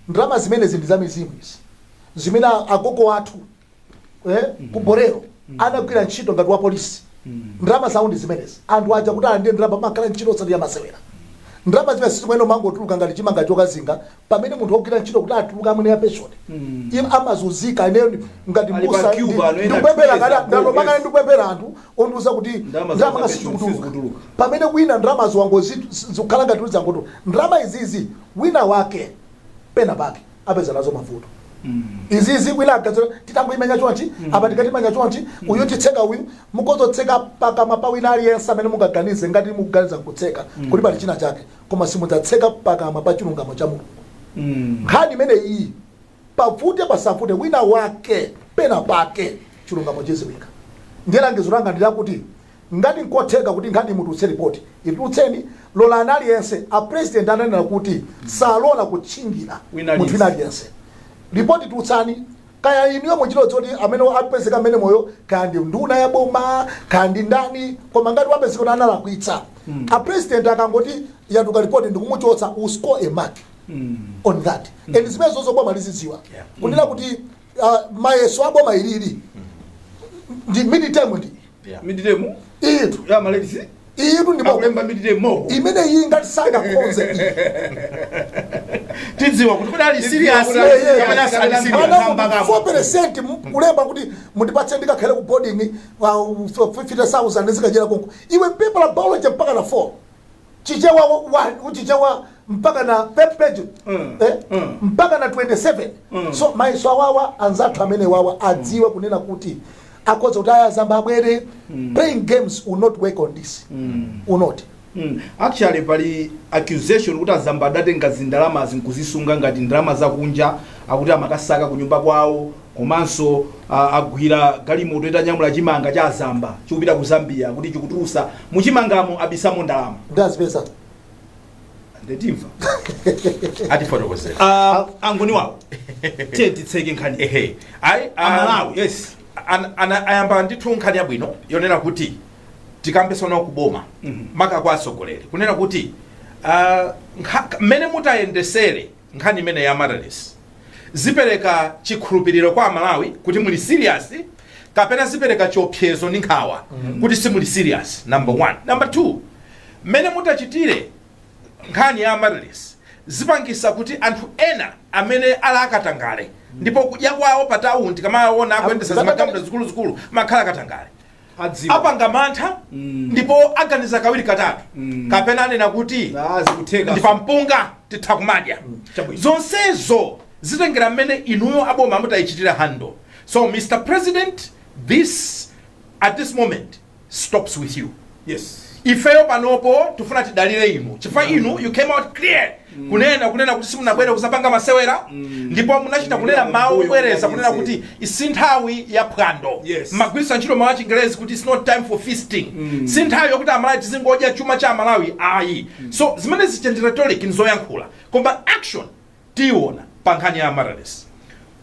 Ndalama zimenezi ndi za mizimu izi, zimene agogo athu ku Borero anagwira ntchito ngati wa polisi. Ndalama zawo ndi zimenezi. Anthu aja kuti alandire ndalama amakhala ntchito osati yamasewera. Ndalama zimene sizimene mangotuluka ngati chimanga chokazinga, pamene munthu wogwira ntchito kuti atuluka amwene ya pension iye amazunzika. Ineyo ngati Ali mbusa pa queue pano, ena ndikupemphera 2 years kale ago, ndaloma kale, ndikupemphera anthu ondiuza kuti ndalama ndalama za sizikutuluka, sizikutuluka. Pamene wina ndalama ziwango zikukhala ngati zangotuluka. Ndalama izizi wina wake pena pake apeza nazo mavuto. Izizi wina agazira titangoimenya chonchi apa, tikatimenya chonchi, uyu titseka, uyu mukozotseka pakamwa pa wina aliyense amene mungaganize. Ngati mukuganiza kutseka kuti pali china chake, koma simudzatseka pakamwa pa chilungamo cha Mulungu. Nkhani imene iyi, pavute pasavute, wina wake pena pake chilungamo chiziwika. Ndiye langizo langa ndilakuti ngati nkotheka kuti nkhani mutulutse ripoti, itulutseni, lolani aliyense. A President ananena kuti salola kutchingira wina munthu wina aliyense. Ripoti tulutsani, kaya inuyo muchitodzi kuti amene apezeka mmene moyo, kaya ndi nduna ya boma, kaya ndi ndani, koma ngati wapezeka kuti analakwitsa, a President akangoti yatuluka ripoti ndikumuchotsa, will score a mark on that. And zimene zozo boma lizidziwa kunena kuti mayeso a boma ilili ndi midterm ndi Yeah. Midterm Itu ya Amaryllis. Itu ndipo Akulemba midterm moko. Imene iyi ngati sangakonze iyi. Tidziwa kuti kodi ali serious Tidziwa kuti ali kapena serious. ali serious. Ana Kamba kamba. 4% kulemba kuti mundipatse ndikakhale ku boarding 50,000 ndizikachera konko. Iwe, paper la biology mpaka na 4, Chichewa 1, Chichewa mpaka na page mpaka na 27. So maiso awawa, anzathu amene wawa adziwe kunena kuti akhoza kuti aya zamba abwere. Playing games will not work on this, will not. Actually pali accusation kuti azamba adatenga zindalama nkuzisunga ngati ndalama zakunja, akuti amakasaka kunyumba kwawo, komanso agwira galimoto itanyamula chimanga cha azamba chikupita ku Zambia, kuti chikutulusa muchimangamo abisamo ndalama. Ndazipeza. Ndetimva. Atifotokozera. Angoni wawo, tiye titseke nkhani. Ehe, ayi. Amalawi, yes. Ayamba ndithu nkhani yabwino yonena kuti tikambesonawo kuboma, maka kwa atsogoleri, kunena kuti mmene mutayendesere nkhani imene ya Amaryllis zipereka chikhulupiriro kwa Amalawi kuti muli serious, kapena zipereka chiopsezo ndi nkhawa kuti simuli serious, number one. Number two, mmene mutachitire nkhani ya Amaryllis zipangisa kuti anthu ena amene ali akatangale, ndipo kudya kwawo pa tawuni tikamaona akuyendesa zimagalimoto zikuluzikulu makhala akatangale, adziwa, apanga mantha ndipo aganiza kawiri katatu, kapena anena kuti Ah, zikutheka. Ndi pampunga titha kumadya. Chabwino. Zonsezo zitengera mmene inuyo aboma mutayichitira handle. So Mr President, this at this moment stops with you. Ifeyo panopo tifuna tidalire inu, chifukwa inu you came out clear kunena kuti simunabwere kusapanga masewera, ndipo munachita kunena mawu obwereza kunena kuti si nthawi ya phwando. Magwiritsa ntchito mawu achingerezi kuti it's not time for feasting, si nthawi yokuti Amalawi tizingodya chuma cha Amalawi ayi. So zimene zicha ndi rhetoric, ndizoyankhula, koma action tiyiona pa nkhani ya Amaryllis.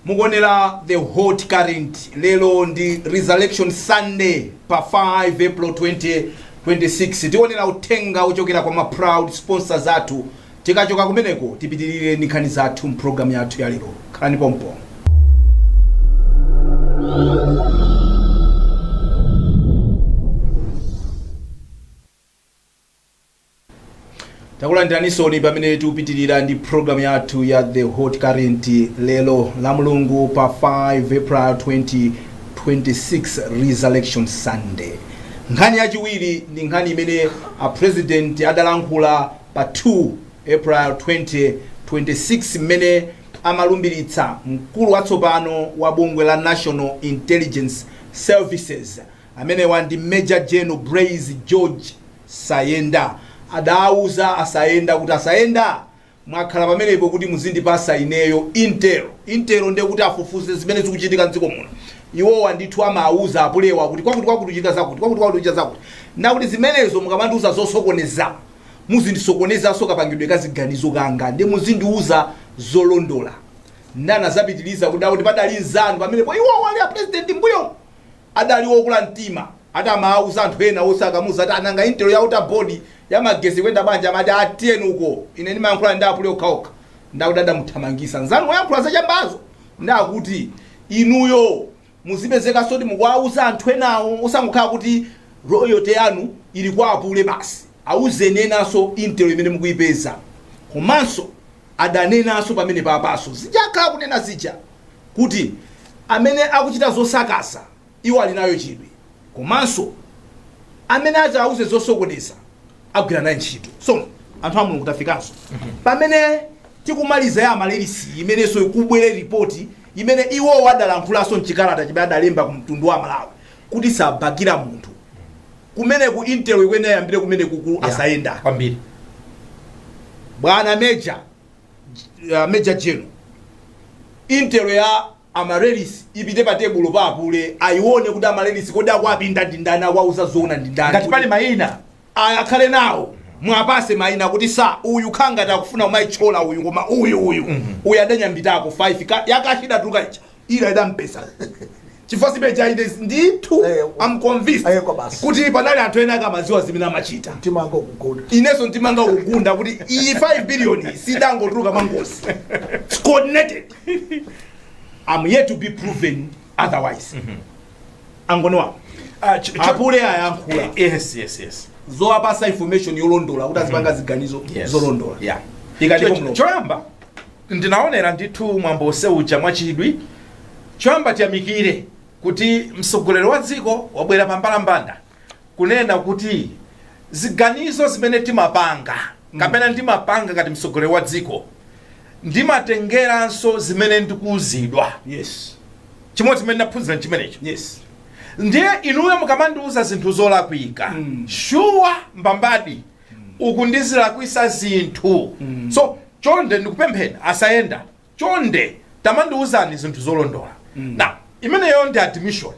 Mukuonera The Hot Current. Lero ndi Resurrection Sunday pa 5 April 2026. Tionera uthenga ochokera kwa ma proud sponsors athu. Tikachoka kumeneko tipitirire ndi nkhani zathu mpulogalamu yathu ya lero. Khalani pompo. Takulandiranisoni pamene tikupitirira ndi program yathu ya The Hot Current lero la Mulungu pa 5 April 2026, Resurrection Sunday. Nkhani yachiwiri ndi nkhani imene a President adalankhula pa 2 April 2026 mmene amalumbiritsa mkulu watsopano wa bungwe la National Intelligence Services, amenewa ndi Major General Blaise George Sayenda. Adauza asayenda kuti, "Asayenda, mwakhala pamenepo kuti muzindipasa ineyo intel." Intel ndiye kuti afufuze zimene zikuchitika mdziko muno. Iwowa ndithu amauza apulewa kuti kwakuti kwakuti kuchita zakuti, kwakuti kwakuti kuchita zakuti, ndakuti zimenezo mukamandiuza zosokoneza muzindisokonezanso kapangidwe kaziganizo kanga, ndi muzindiuza zolondola. Ndana zapitiliza kuda kuti padali nzanu pamenepo, iwowa ali a President mbuyo adali wokula mtima, atamauza anthu ena osakamuza ati ananga intel ya water board ya magesi kwenda banja, amati atiyeni uko, ine ndimayankhula ndi apule okhaokha. Ndakuti adamuthamangisa nzanu woyankhula zachambazo. Ndakuti inuyo muzipezekanso kuti mukuwauza anthu enawo, osangokhala kuti loyalty yanu ili kwa apule basi. Auzeni enanso intel imene mukuyipeza. Komanso adanenanso pamene papaso zijakhala kunena zija kuti amene akuchita zosakasa iwo ali nayo chidwi, komanso amene adzauze zosokoneza agwira naye ntchito. So anthu a Mulungu, tafikanso pamene tikumaliza ya Amaryllis, imenenso ikubwere ripoti imene iwowo adalankhulanso mchikalata chimene adalemba ku mtundu wa Malawi kuti sabakira munthu. Kumeneku intel ikwene yambire kumeneku ku asayenda. Kwambiri. Bwana Major, Major General, intel ya Amaryllis ipite pa tebulo pa apule, ayione kuti Amaryllis kodi akuapinda ndi ndani, akuauza zoona ndi ndani. Ngati pali mayina. Akhale nawo, mwapase mayina kuti sa uyu khangati akufuna umayitchola uyu, koma uyu uyu uyu adanyambitako 5 yakachida tuluka ija ila idampesa chifukwa sipeja ine ndithu. I'm convinced Kwa basi. kuti panali anthu ena akamaziwa zimene amachita. Mtima wanga ukugunda. Inenso mtimanga ukugunda kuti iyi 5 billion sidangotuluka mwangozi. It's coordinated. I'm yet to be proven otherwise. Angoni wawo apule ayankhula Yes. zowapasa information yolondola kuti azipanga ziganizo zolondola. Ikalipo mlomo. Choyamba, ndinaonera ndithu mwambo uja mwachidwi. Choyamba, tiyamikire kuti mtsogoleri wa dziko wabwera pambalambanda kunena kuti ziganizo zimene timapanga kapena ndimapanga ngati mtsogoleri wa dziko, ndimatengeranso zimene ndikuuzidwa. Chimodzi chimene ndaphunzira chimenecho. Ndiye inuyo mukamandiuza zinthu zolakwika, sure, mbambadi, uku ndizilakwisa zinthu. So chonde, ndikupempheni asayenda, chonde tamandiuzani zinthu zolondola. Now, imeneyo ndi admission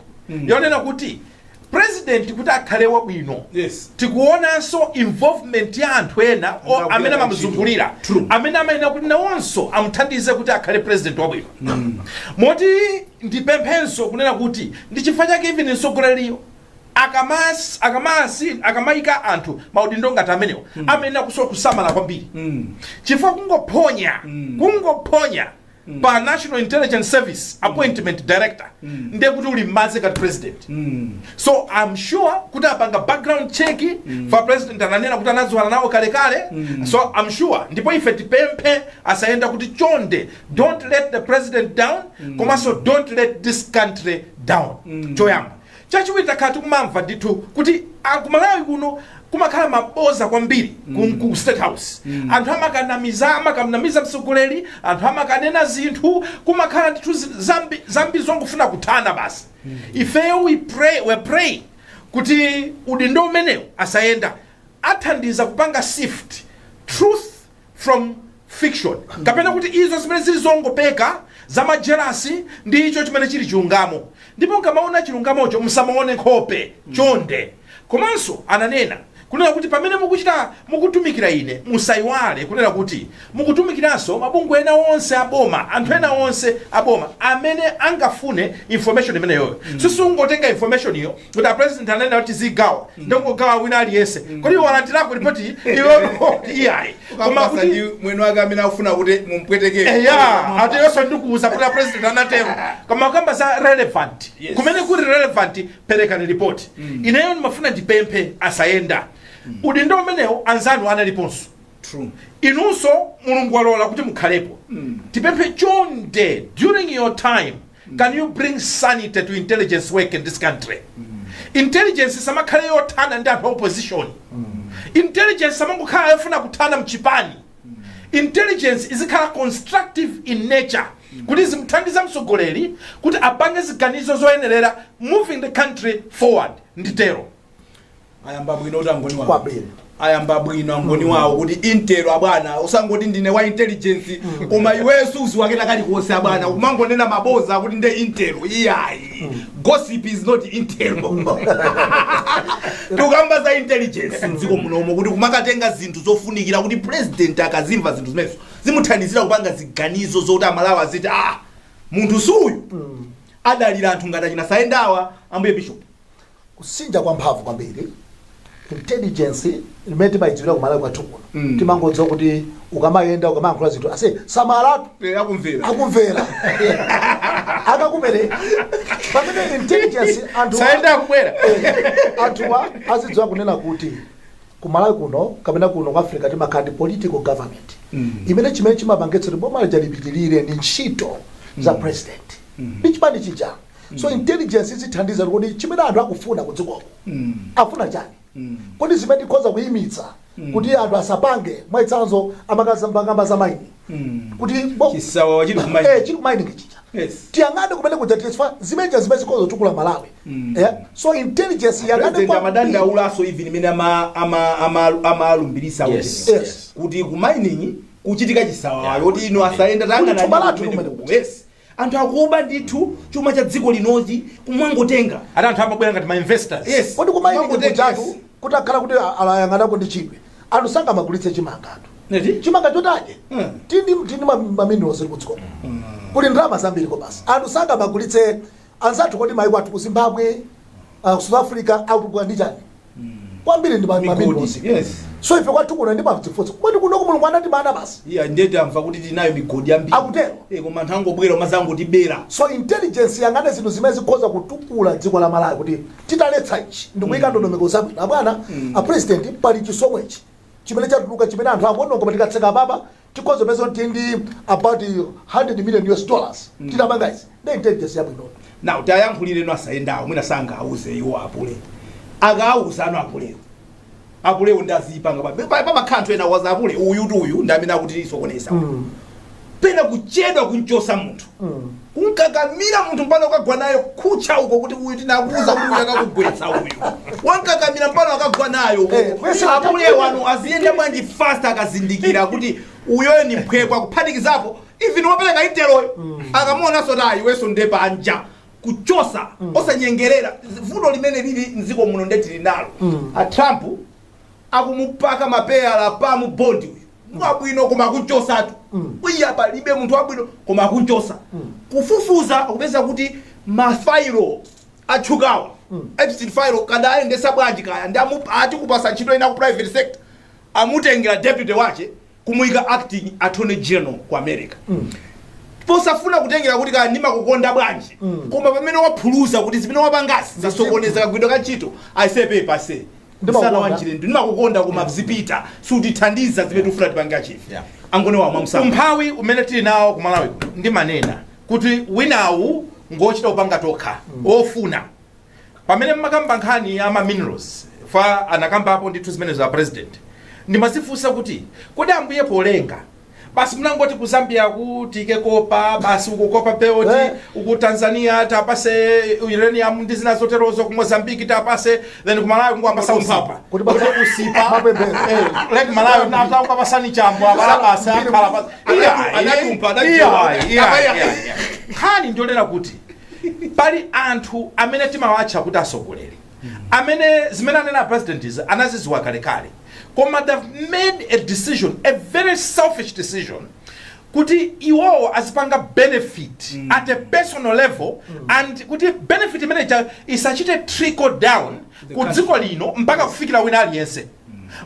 yonena kuti president kuti akhale wabwino, tikuonanso involvement ya anthu ena amene amamuzungulira, amene amayenera kuti nawonso amuthandize kuti akhale president wabwino. Moti ndipemphenso kunena kuti ndi chifukwa chake even mtsogoleriyo akamayika anthu maudindo ngati amenewo, amayenera kusamala kwambiri, chifukwa kungophonya pa National Intelligence Service appointment director, ndiye kuti uli m'madzi ngati president. So I'm sure kuti apanga background check for president. Ananena kuti anadziwana nawo kalekale. So I'm sure, ndipo ife tipemphe asayenda kuti chonde, don't let the president down, komanso don't let this country down. Choyamba. Chachiwiri, takhala tikumamva ndithu kuti kumalawi kuno kumakhala maboza kwambiri ku State House. Anthu amakanamiza mtsogoleri, anthu amakanena zinthu, kumakhala ndithu zambi zongofuna kuthana basi. Ifeyo we pray kuti udindo umenewu asayenda athandiza kupanga sift truth from fiction, kapena kuti izo zimene zili zongopeka zama jealous ndi icho chimene chili chilungamo. Ndipo nkamaona chilungamocho, musamaone nkhope, chonde. Komanso ananena kunena kuti pamene mukuchita, mukutumikira ine, musayiwale kunena kuti mukutumikiranso mabungwe ena onse aboma, anthu ena onse aboma amene angafune information imeneyoyo. Sisungotenga information iyo kuti a president ananena kuti zigawa, ndongogawa wina aliyense. Kodi iwe walandirako ripoti iwe? Iyayi. Koma koma kuti ndi mwene wake amene akufuna kuti mumpwetekere. Eya, ati yonso ndikuuza kuti a president anatero. Koma kamba za relevant, kumene kuli relevant, perekani ripoti. Ineyo ndimafuna ndipemphe asayenda, udindo umenewo anzanu analiponso. Inunso Mulungu walola kuti mukhalepo. Tipemphe chonde, during your time, can you bring sanity to intelligence work in this country? Intelligence samakhale yothana ndi anthu a opposition. Intelligence samangokhala yofuna kuthana mchipani. Intelligence izikhala constructive in nature, kuti zimuthandiza mtsogoleri kuti apange ziganizo zoyenerera, moving the country forward. Nditero. Ayamba bwino kuti angoni wawo. Kwambiri. Ayamba bwino angoni wawo kuti intel, abwana, usangoti ndine wa intelligence koma iweyo suziwakena kalikonse, abwana, kumangonena maboza kuti nde intel. Iyayi, gossip is not intel. Tikamba za intelligence mdziko munomo, kuti kumakatenga zinthu zofunikira kuti president akazimva zinthu zimenezo, zimuthandizira kupanga ziganizo zokuti Amalawi aziti, "Ah, munthu suyu adalira anthu ngati achina Saendawa." Ambuye Bishop. Kusinja kwa mphamvu kwambiri. Intelligence imene timayidziwira kumalawi kwathu kuno, timangodziwa kuti ukamayenda, ukamayankhula zinthu, ase samalatu. Akumvera. Akumvera, akakupereka. Pamene intelligence anthu Sayenda akubwera. Anthuwa azidziwa kunena kuti kumalawi kuno kapena kuno ku Africa timakhala ndi political government imene chimene chimapangitsa kuti boma lija lipitirire ndi ntchito za president ndi chipani chija. So intelligence izithandiza kuti chimene anthu akufuna kudzikoko, afuna chani? Kodi zimene tikhoza kuyimitsa kuti anthu asapange, mwaitsanzo amakamba za mining, kuti Chisawawa chili ku mining. Chili ku mining chija. Tiyang'ane kumene kuja tifa zimeneja zimene zikhoza kutukula Malawi. So intelligence yang'ane President kwambiri. amadandaulaso even imene amalumbirisa kuti ku mining kuchitika chisawawa, yoti ino asayenda Kuti thumba lathu kumene kumene kuko. Yes, anthu akuba ndithu chuma cha dziko linochi, kumwangotenga. Ati anthu amabwera ngati ma investors. Kodi ku mining Kumangotenga, kujatu kuti akhala kuti alayang'anako ndi chidwi, anthu sangamagulitse chimanga anthu Neti? chimanga chotaje. Tindi ma minerals ili kudziko, kuli ndalama zambiri ko basi anthu sangamagulitse anzathu. Kodi maiko athu ku Zimbabwe, South Africa akutukuka ndi chani kwambiri? Ndi Migodi, ma minerals. Yes. So ife kwathu kuno ndimadzifunsa, kodi kuno Mulungu anatimana basi? Iya, ndeti amva kuti tinayo migodi yambiri. Akutero. Koma anthu angobwera umazangotibera. So intelligence yang'ane zinthu zimene zikhoza kutukula dziko la Malawi, kuti titaletsa ichi ndikuyika ndondomeko zabwino, abwana a president, pali chisomo ichi chimene chatuluka chimene anthu akuononga, koma tikatseka papa tikhoza peza kuti ndi about 100 million US dollars titamanga izi. Ndi intelligence yabwino. Now tayankhulireno asayendawo, mwina sangauze iwo apule, akauza ano apulewo, apulewo ndazipanga pamakhala anthu ena waza apule uyu ti uyu ndi amene akuti isokoneza. Pena kuchedwa kunchosa munthu, kunkakamira munthu mpano ukagwa nayo kutcha uko, kuti uyu tinakuuza kuti uyu akakugwetsa, uyu wankakamira mpano akagwa nayo. Apule wanu aziyenda bwanji fast akazindikira kuti uyoyo ni mphwekwa, kuphatikizapo even wopereka inteloyo akamuonanso tayi iwenso nde panja kuchosa, osanyengerera. Vuto limene lili mdziko muno nde tili nalo. A Trump akumupaka mapeyala pamu bondi uyu wabwino, koma akunchosatu. Uya palibe munthu wabwino, koma akunchosa. Kufufuza akupeza kuti mafailo atchukawa, Epstein file, kada ayendesa bwanji kaya ndi atikupasa ntchito ina ku private sector, amutengera deputy wache kumuyika acting attorney general ku America, posafuna kutengera kuti kaya ndimakukonda bwanji, koma pamene waphuluza kuti zimene wapangazi zasokoneza kagwidwe ka ntchito, ayisepe pase. Ndimakukonda. Msana wanjire ndimakukonda, koma zipita sutithandiza zimene tikufuna tipange achieve. Angone wamwa msana. Umphawi umene tili nawo ku Malawi kuno, ndimanena kuti winawu ngochita kupanga tokha ofuna. Pamene mmakamba nkhani ya ma minerals fa, anakambapo ndithu zimene za president, ndimazifunsa kuti kodi Ambuye polenga basi munangoti ku Zambia kutike copper basi, uku copper belt, uku Tanzania tapase uranium ndi zina zoterozo, ku Mozambique tapase, then ku Malawi kungwapasa usipa? Kuti Kuti usipa. Mapemphero. Like Malawi natangwapasani chambo abala basi akhala basi. Anatumpa, anatumpa. Iya. Nkhani ndionera kuti pali anthu amene timawatcha kuti asogoleri, amene zimene anena president izi anaziziwa kalekale, koma they've made a decision, a very selfish decision, kuti iwowo azipanga benefit at a personal level, and kuti benefit imene isachite trickle down ku dziko lino mpaka kufikira wina aliyense.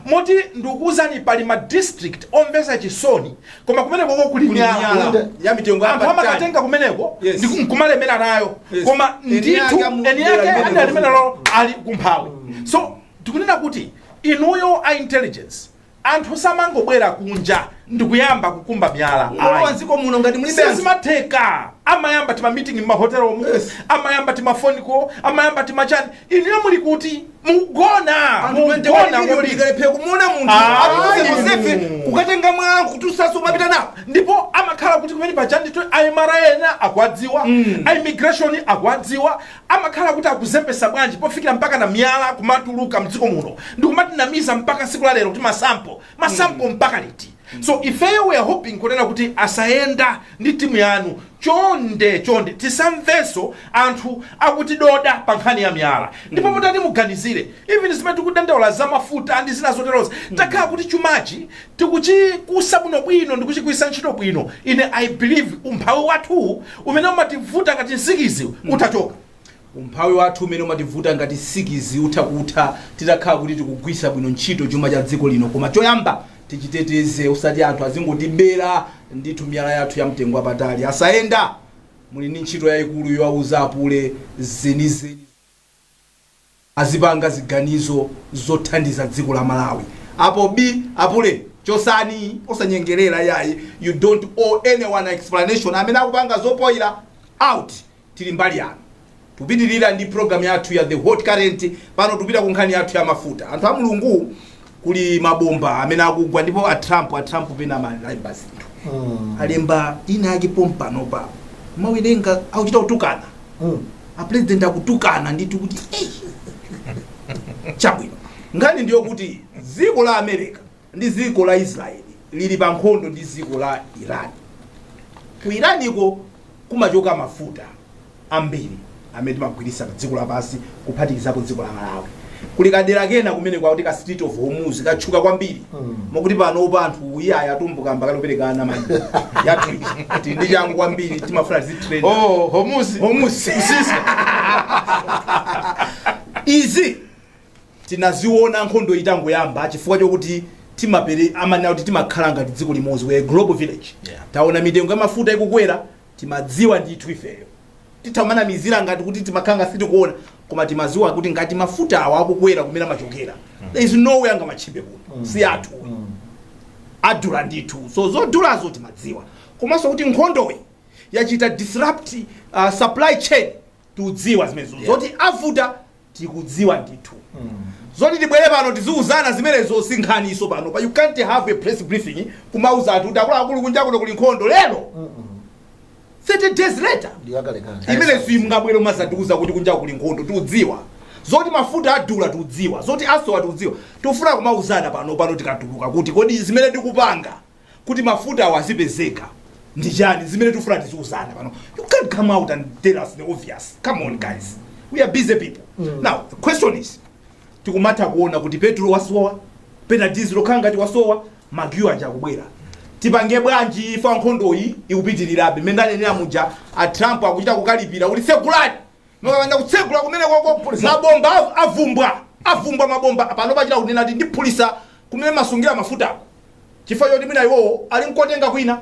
Moti ndikuwuzani, pali ma district omvesa chisoni, koma kumeneko kuli Kuli miyala miyala ya mitengo anthu yapatali. amakatenga kumeneko ndi nkumalemera nayo. Koma Eni ndithu ake amu- eni ake dera andi alimenelo ali kumphawi. So tikunena kuti inuyo a intelligence, anthu samangobwera kunja ndikuyamba kukumba miyala. Olowa Ayi. dziko muno ngati mulibe anthu. Sizimatheka. Amayamba tima meeting m'mahotelomu, amayamba timafoniko, amayamba timachani. Inuyo muli kuti? Mugona. Anthu 21 Mugona million kwambiri. ikalephe kumuona munthu Ah, atusefe kukatenga mwala kutusaso umapita nawo. Ndipo amakhala kuti kumene paja ndithu a MRA akuwadziwa, a immigration akuwadziwa, amakhala kuti akuzembesa bwanji pofikira mpaka na miyala kumatuluka mdziko muno ndikumatinamiza mpaka siku la lero kuti ma sample, ma sample mpaka liti? So ifeyo we are hoping kunena kuti asayenda ndi timu yanu, chonde chonde, tisamvenso anthu akutidoda pa nkhani ya miyala. Ndipo mutati muganizire, even zimene tikudandaula za mafuta ndi zina zoterozo, takhala kuti chumachi tikuchikusa bwinobwino ndikuchigwiritsa ntchito bwino, ine I believe umphawi wathu umene umativuta ngati nsikizi utachoka. Umphawi wathu umene umativuta ngati sikizi utha kutha titakhala kuti tikugwisa bwino ntchito chuma cha dziko lino. Koma choyamba tichiteteze, usati anthu azingotibera ndithu miyala yathu ya mtengo wapatali. Asayenda, muli ndi ntchito yayikulu yowauza apule zenizeni, azipanga ziganizo zothandiza dziko la Malawi. Apo b apule chosani, osanyengerera yayi. You don't owe anyone explanation. Amene akupanga zopoyira, out. Tili mbali yanu. Tupitirira ndi program yathu ya The Hot Current. Pano tupita ku nkhani yathu ya mafuta. Anthu a Mulungu, kuli mabomba amene akugwa, ndipo a Trump pena amalemba zinthu, alemba ina yake pompanopa, mawerenga akuchita kutukana. A president akutukana ndithu kuti "Ei, chabwino." Nkhani ndiyo kuti dziko la America ndi dziko la Israeli lili pa nkhondo ndi dziko la Iran. Ku Iraniko kumachoka mafuta ambiri amene timagwiritsa pa dziko lapansi, kuphatikizapo dziko la Malawi. Kuli kadera kena kumene kwakuti ka Strait of Hormuz, katchuka kwambiri, mokuti panopa anthu iyaya atumbuka mbakaloperekana mayi yathu tili ndi changu kwambiri, timafuna tizitrenda. Oh, Hormuz. Hormuz. Msisa. Izi Tinaziona nkhondo itangoyamba, chifukwa chokuti timapere amanena kuti timakhala ngati dziko limodzi, we global village. Taona mitengo ya mafuta ikukwera, timadziwa ndithu ifeyo. Tithamanamizira ngati kuti timakhala ngati sitikuona, koma timadziwa kuti ngati mafuta awa akukwera kumene amachokera, there is no way angamatchipe kuno, si athu, adula ndithu. So zodulazo timadziwa, komanso kuti nkhondoyi yachita disrupt supply chain, tikudziwa zimenezo. Zoti avuta tikudziwa ndithu. Zoti tibwere pano tiziuzana zimenezo si nkhaniso pano pa. You can't have a press briefing kumauza anthu kuti akuluakulu, kunja kuno kuli nkhondo lero, 30 days later. Ndiyakalekale. Imene simungabwere umazatiuza kuti kunja kuli nkhondo. Tikudziwa zoti mafuta adula, tikudziwa zoti asowa, tikudziwa. Tikufuna kumauzana pano pano tikatuluka kuti kodi zimene tikupanga kuti mafuta awo azipezeka ndi chani, zimene tikufuna tiziuzana pano. You can't come out and tell us the obvious. Come on, guys, we are busy people. Now the question is, tikumatha kuona kuti petrol wasowa, pena diesel okhala ngati wasowa, ma queue aja akubwera. Tipange bwanji ifa nkhondoyi ikupitirirabe? Mmene ndanenera muja, a Trump akuchita kukalipira kuti tsegulani. Mukapanda kutsegula kumene koko, mabomba avumbwa, avumbwa mabomba. Pano pachita kunena kuti ndiphulisa kumene masungira mafutako, chifukwa choti mwina iwowo ali nkotenga kwina,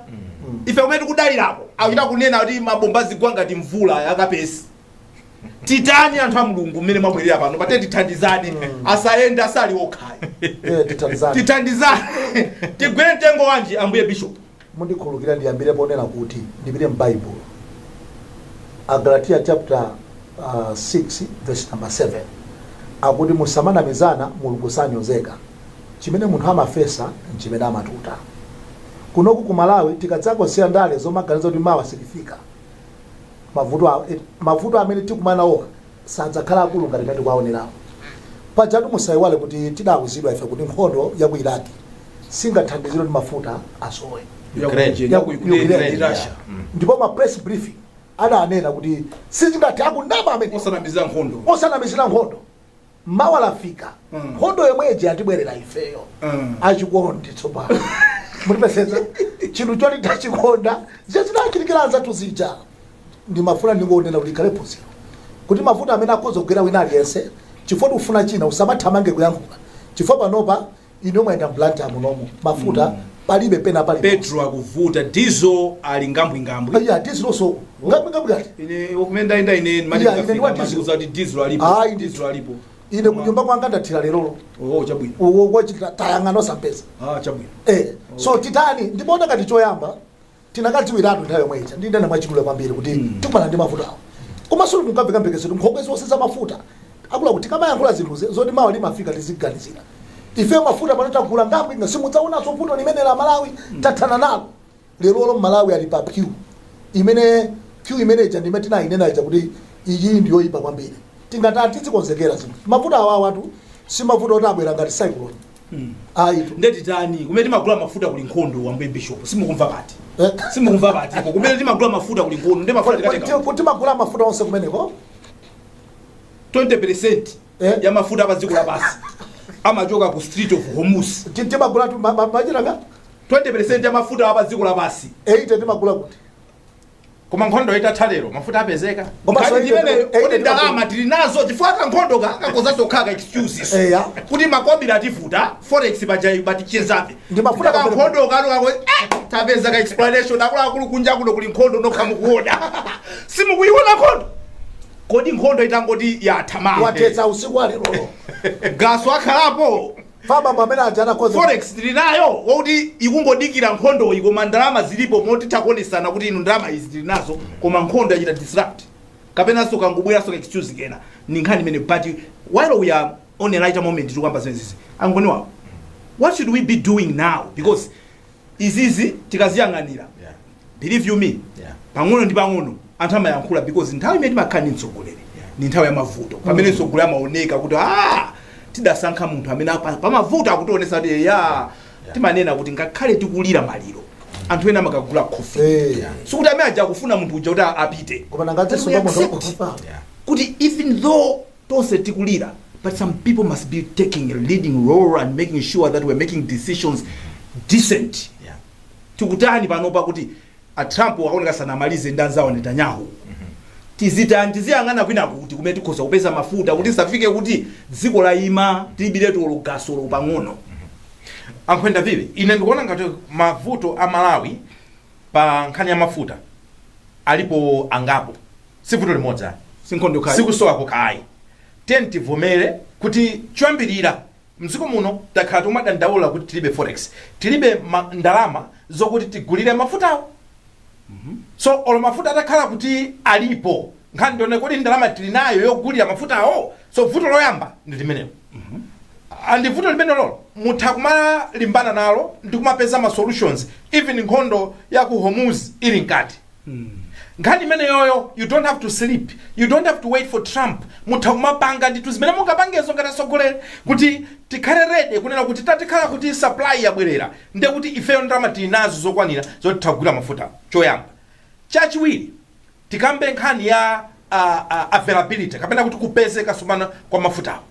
ife kumene tikudalirako. Akuchita kunena kuti mabomba azigwa ngati mvula yakapesi. Titani, anthu a Mulungu, mmene mwabwerera pano pate? Tithandizane, asayende asali okhayi. Eh, tithandizane. Tithandizane, tigwire mtengo wanji, ambuye bishop? Mundikhululukira, ndiyambire ponena kuti ndipite m'Baibulo, Agalatiya chapter 6 verse number 7, akuti musamanamizana, Mulungu sanyozeka, chimene munthu amafesa nchimene amatuta. Kunoku ku Malawi tikadzakosiya ndale zomaganiza kuti mawa silifika, mavuto amene tikumana nawo sadzakhala akulu ngati mmene tikuwaonerawo. Pajatu musayiwale kuti tidawuzidwa ife kuti nkhondo ya ku Iraki singathandizire kuti mafuta asowe. Ukraine. Ya ku Ukraine Ukraine. ndi Russia. Ndipo ma press briefing adanena kuti sizingathe, akunama amene osanamizira nkhondo. Osanamizira nkhondo, mawa lafika. Nkhondo yomweji yatibwerera ifeyo. Achikondi tsopano mutipeseza chinthu choti tachikonda, zinachitikira anzathu zija. Ndimafuna ndingonena kuti ikhale phunziro kuti mavuto amene akhoza kugwera wina aliyense, chifukwa tikufuna china, usamathamange kuyankhula, chifukwa panopa ine mwayenda mBlantyre munomo, mafuta palibe pena pali. Petrol akuvuta, diesel ali ngambwingambwi. Iya, diesel so ngambwingambwi ati. Ine kumene ndayenda ine Iya, ine ndi wa diesel. Mazikuza kuti diesel alipo. Ayi, diesel alipo. Ine kunyumba kwanga ndathira lerolo. Oh, chabwino. Wachita tayang'ana osapeza. Ah, chabwino. Eh, so titani? Ndimaona ngati choyamba tinakadziwiratu nthawi yomwe ija, ndinena mwachidule kwambiri kuti tikumana ndi mavuto awo, komanso munkamveka mphekesero nkhokwe zonse za mafuta akula kuti tikamayankhula zinthu zoti mawa limafika, tiziganizira ife mafuta pano tagula ngambwinga, simudzaonanso vuto limene la Malawi tathana nalo. Lerolo Malawi ali pa queue, imene queue imene ija ndimene tinayinena ija kuti iyi ndiyoyipa kwambiri. Tingatati tizikonzekera zinthu, mavuto awawa atu si mavuto oti abwera ngati cyclone, ayitu. Ndetitani kumene timagula mafuta kuli nkhondo? Wambuye bishop, simukumva pati? Eh? Simukumva pati kumene timagula mafuta kuli nkhondo? Ndi mafuta tikatenga Kuti timagula mafuta onse kumeneko? 20% Eh? ya mafuta pa dziko lapansi amachoka ku Strait of Hormuz. Timagula tu machitanga. 20% ya mafuta pa dziko lapansi. 80 timagula kuti? Koma nkhondo itatha lero, mafuta apezeka? Komanso Nkhani ndimeneyo. Kuti ndalama tili nazo, chifukwa kankhondo ka kakozanso kukhala ka excuses Eya. kuti makobiri ativuta, forex paja batichezabe. Ndi mafuta kankhondo kano kako, tapeza ka explanation. Akuluakulu, kunja kuno kuli nkhondo, nokha mukuona, simukuiona nkhondo. Kodi nkhondo itangoti yatha mawa, Watetsa usiku wa lerolo, gaso akhalapo? Fabambo amene aja anakoza. Forex tili nayo, wakuti ikungodikira nkhondoyi, koma ndalama zilipo moti takuonesana kuti inu ndalama izi tili nazo, koma nkhondo yachita disrupt, kapenanso kangobweranso ka excuse kena. Ni nkhani imene, but while we are on a lighter moment tikuyamba zimenezi, angoni wawo, what should we be doing now? Because izizi tikaziyang'anira, believe you me, pang'ono ndi pang'ono anthu amayankhula, because nthawi imene timakhala ndi mtsogoleri ni nthawi ya mavuto, pamene mtsogoleri amaoneka kuti ah, tidasankha munthu amene pamavuto akutionesa kuti ya. Timanena kuti ngakhale tikulira maliro, anthu ena amakagula coffin. Sikuti amene aja akufuna munthu uja kuti apite. Koma nangadze We munthu accept wakufa. Kuti even though tonse tikulira, but some people must be taking a leading role and making sure that we're making decisions decent. Tikutani panopa kuti a Trump akaoneka sanamalize ndi anzawo Netanyahu? Tizitani? Tiziyang'ana kwina kuti kumene tikhoza kupeza mafuta kuti tisafike kuti dziko layima, tilibiretu olo gasolo pang'ono? Ankhwenda vivi, ine ndikuona ngati mavuto a Malawi pa nkhani ya mafuta alipo angapo, si vuto limodzi ayi. Sinkhondo khayi. Sikusowa kokhayi. Tiye tivomere kuti choyambirira mdziko muno takhala tikumadandaula kuti tilibe forex, tilibe ndalama zokuti tigulire mafutawo. So olo mafuta atakhala kuti alipo, nkhani ndione kuti ndalama tili nayo yogulira mafutawo. So vuto loyamba ndi limenelo, and vuto limene lolo mutha kumalimbana nalo ndi kumapeza ma solutions even nkhondo ya ku Hormuz ili mkati. Nkhani imeneyoyo, you don't have to sleep, you don't have to wait for Trump. Mutha kumapanga ndithu zimene mungapangezo ngati atsogoleri kuti tikhale ready kunena kuti tatikhala kuti supply yabwerera, ndiye kuti ifeyo ndalama tili nazo zokwanira zoti titha mafuta, choyamba. Chachiwiri, tikambe nkhani ya availability kapena kuti kupezeka sumana kwa mafutawo.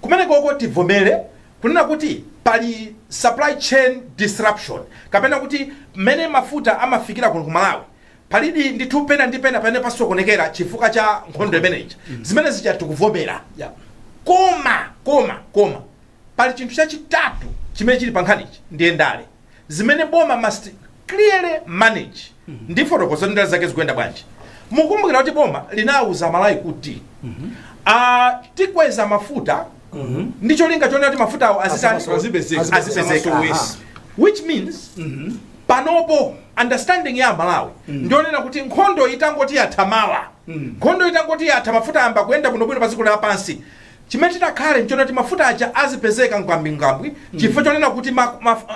Kumene koko tivomere kunena kuti pali supply chain disruption kapena kuti mmene mafuta amafikira kuno ku Malawi palidi ndithu pena ndi pena pamene pasokonekera chifukwa cha nkhondo imeneyi. Zimene zija tikuvomera. Koma pali chinthu chachitatu chimene chili pa nkhanichi, ndiye ndale zimene boma must clearly manage. Ndi fotokoza ndale zake zikuyenda bwanji. Mukumbukira kuti boma linawuza Malawi kuti tikweza mafuta ndi cholinga chonena kuti mafutawo azitani? Azipezeka. Azipezeka. Aha. Which means panopo understanding ya Malawi ndionena kuti nkhondo itangoti yatha mawa, nkhondo itangoti yatha, mafuta amba kuyenda bwinobwino pa dziko lapansi, chimene chitakhale nchonena kuti mafuta aja azipezeka ngambwingambwi, chifukwa chonena kuti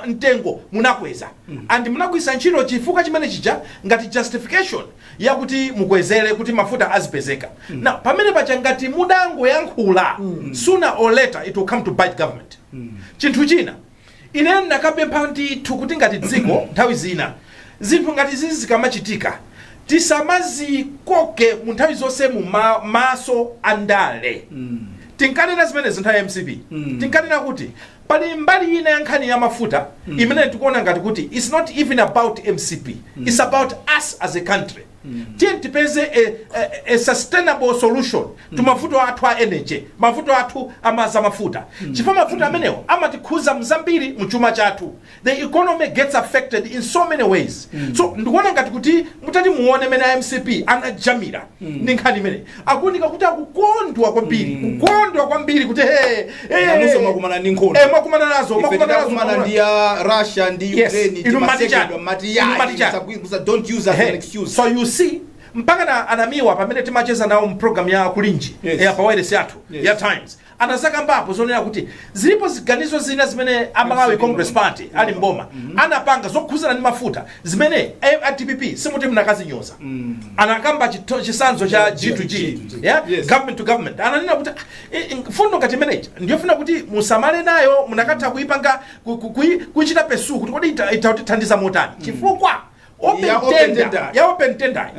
mtengo munakweza and munagwisa ntchito chifukwa chimene chija ngati justification yakuti mukwezere kuti mafuta azipezeka. Now pamene paja ngati mudangoyankhula, sooner or later it will come to bite government. Chinthu china, ine ndakapempha ndithu kuti ngati dziko nthawi zina zinthu ngati zizi zikamachitika tisamazikoke mu nthawi zonse mu maso andale. Tinkanena zimenezi nthawi ya MCP. Tinkanena kuti pali mbali ina ya nkhani ya mafuta imene tikuona ngati kuti it's not even about MCP, it's about us as a country. Tiye tipeze a sustainable solution to mavuto athu a energy, mavuto athu amaza mafuta, chifukwa mafuta amenewo amatikhuza mzambiri mchuma chathu. The economy gets affected in so many ways. So ndikuona ngati kuti mutati muone mene a MCP anajamira ndi nkhani imene, akuoneka kuti akukondwa kwambiri, kukondwa kwambiri kuti he he. Nanunso mwakumana ndi nkhondo. Eh, mwakumana nazo. Ife Mwakumana nazo. titakumana ndi ya Russia ndi Ukraine, Inu mati chani? timasekedwa, mati Inu mati chani? Don't use as an Ehe. excuse. So you see, mpaka na anamiwa pamene timacheza nawo mprogram ya Kulinji ya pa wireless yathu ya Times, anazakambapo zonena kuti zilipo ziganizo zina zimene a Malawi MCP Congress Party ali mboma anapanga zokhuzana ndi mafuta zimene a DPP simuti mnakazinyoza. Anakamba chisanzo cha G2G, G2G. Yeah? Government to government. Ananena kuti fundo ngati imeneyi ndiyofuna kuti musamale nayo, munakatha kuipanga kuichita pursue kuti kodi itatithandiza motani, chifukwa open Ya open tender, tender. ya open tender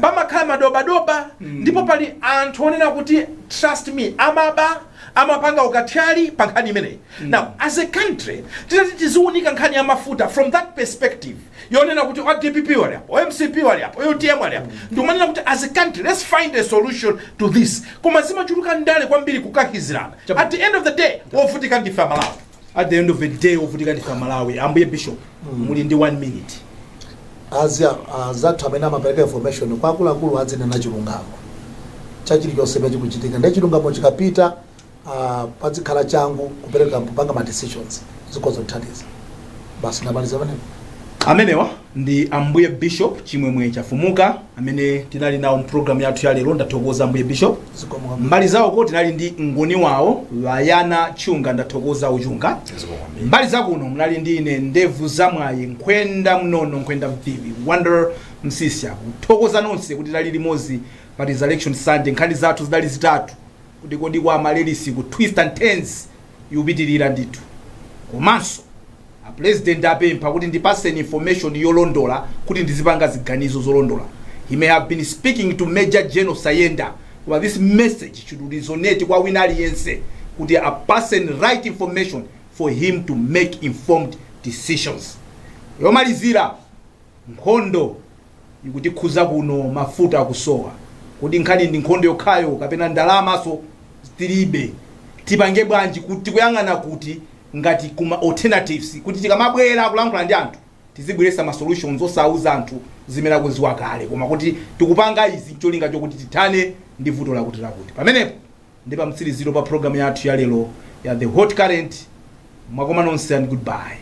pamakhala madobadoba ndipo pali anthu onena kuti, trust me, amaba, amapanga ukathyali pa nkhani imeneyi. Now as a country titati tiziunika nkhani ya mafuta from that perspective yonena kuti wa DPP wali apo, MCP wali apo, UTM wali apo, ndikumanena kuti as a country let's find a solution to this. Koma zimachuluka ndale kwambiri, kukakizirana. At the end of the day wovutika ndife Amalawi. At the end of the day wovutika ndife Amalawi. Ambuye Bishop, muli ndi 1 minute. Azia azathu amene amapereka information kwa akuluakulu adzinena chilungamo cha chilichonse chikuchitika, ndi chilungamo chikapita, pazikhala changu kupereka, kupanga ma decisions, zikhoza kuthandiza. Basi, ndamaliza pamenepo. Amenewa ndi Ambuye Bishop Chimwemwe Chafumuka amene tinali nawo mpulogalamu yathu ya lero. Ndathokoza, Ambuye Bishop. Zikomo kwambiri. Mbali zawoko tinali ndi ngoni wawo Vayana Chunga. Ndathokoza Uchunga. Mbali zakuno munali ndi ine, ndevu zamwayi, Nkhwenda Mnono, Nkhwenda Mviwi, Wonder Msisya. Kuthokoza nonse kuti tinali limodzi pa Resurrection Sunday. Nkhani zathu zidali zitatu: kuti kodi kwa Amaryllis ku twist and turns ikupitirira ndithu, komanso a President apempha kuti ndipaseni information yolondola kuti ndizipanga ziganizo zolondola. He may have been speaking to Major General Sayenda, but this message should resonate kwa wina aliyense kuti apaseni right information for him to make informed decisions. Yomalizira, nkhondo ikutikhuza kuno, mafuta akusowa. Kodi nkhani ndi nkhondo yokhayo kapena ndalamaso tilibe? Tipange bwanji kuti tikuyang'ana kuti ngati kuma alternatives, kuti tikamabwera kulankhula ndi anthu tizibweretsa ma solutions, osauza anthu zimene akuziwa kale, koma kuti tikupanga izi cholinga chokuti tithane ndi vuto lakuti lakuti. Pamenepo ndi pa mtsiriziro pa program yathu ya lero ya The Hot Current. Mwakoma nonse and goodbye.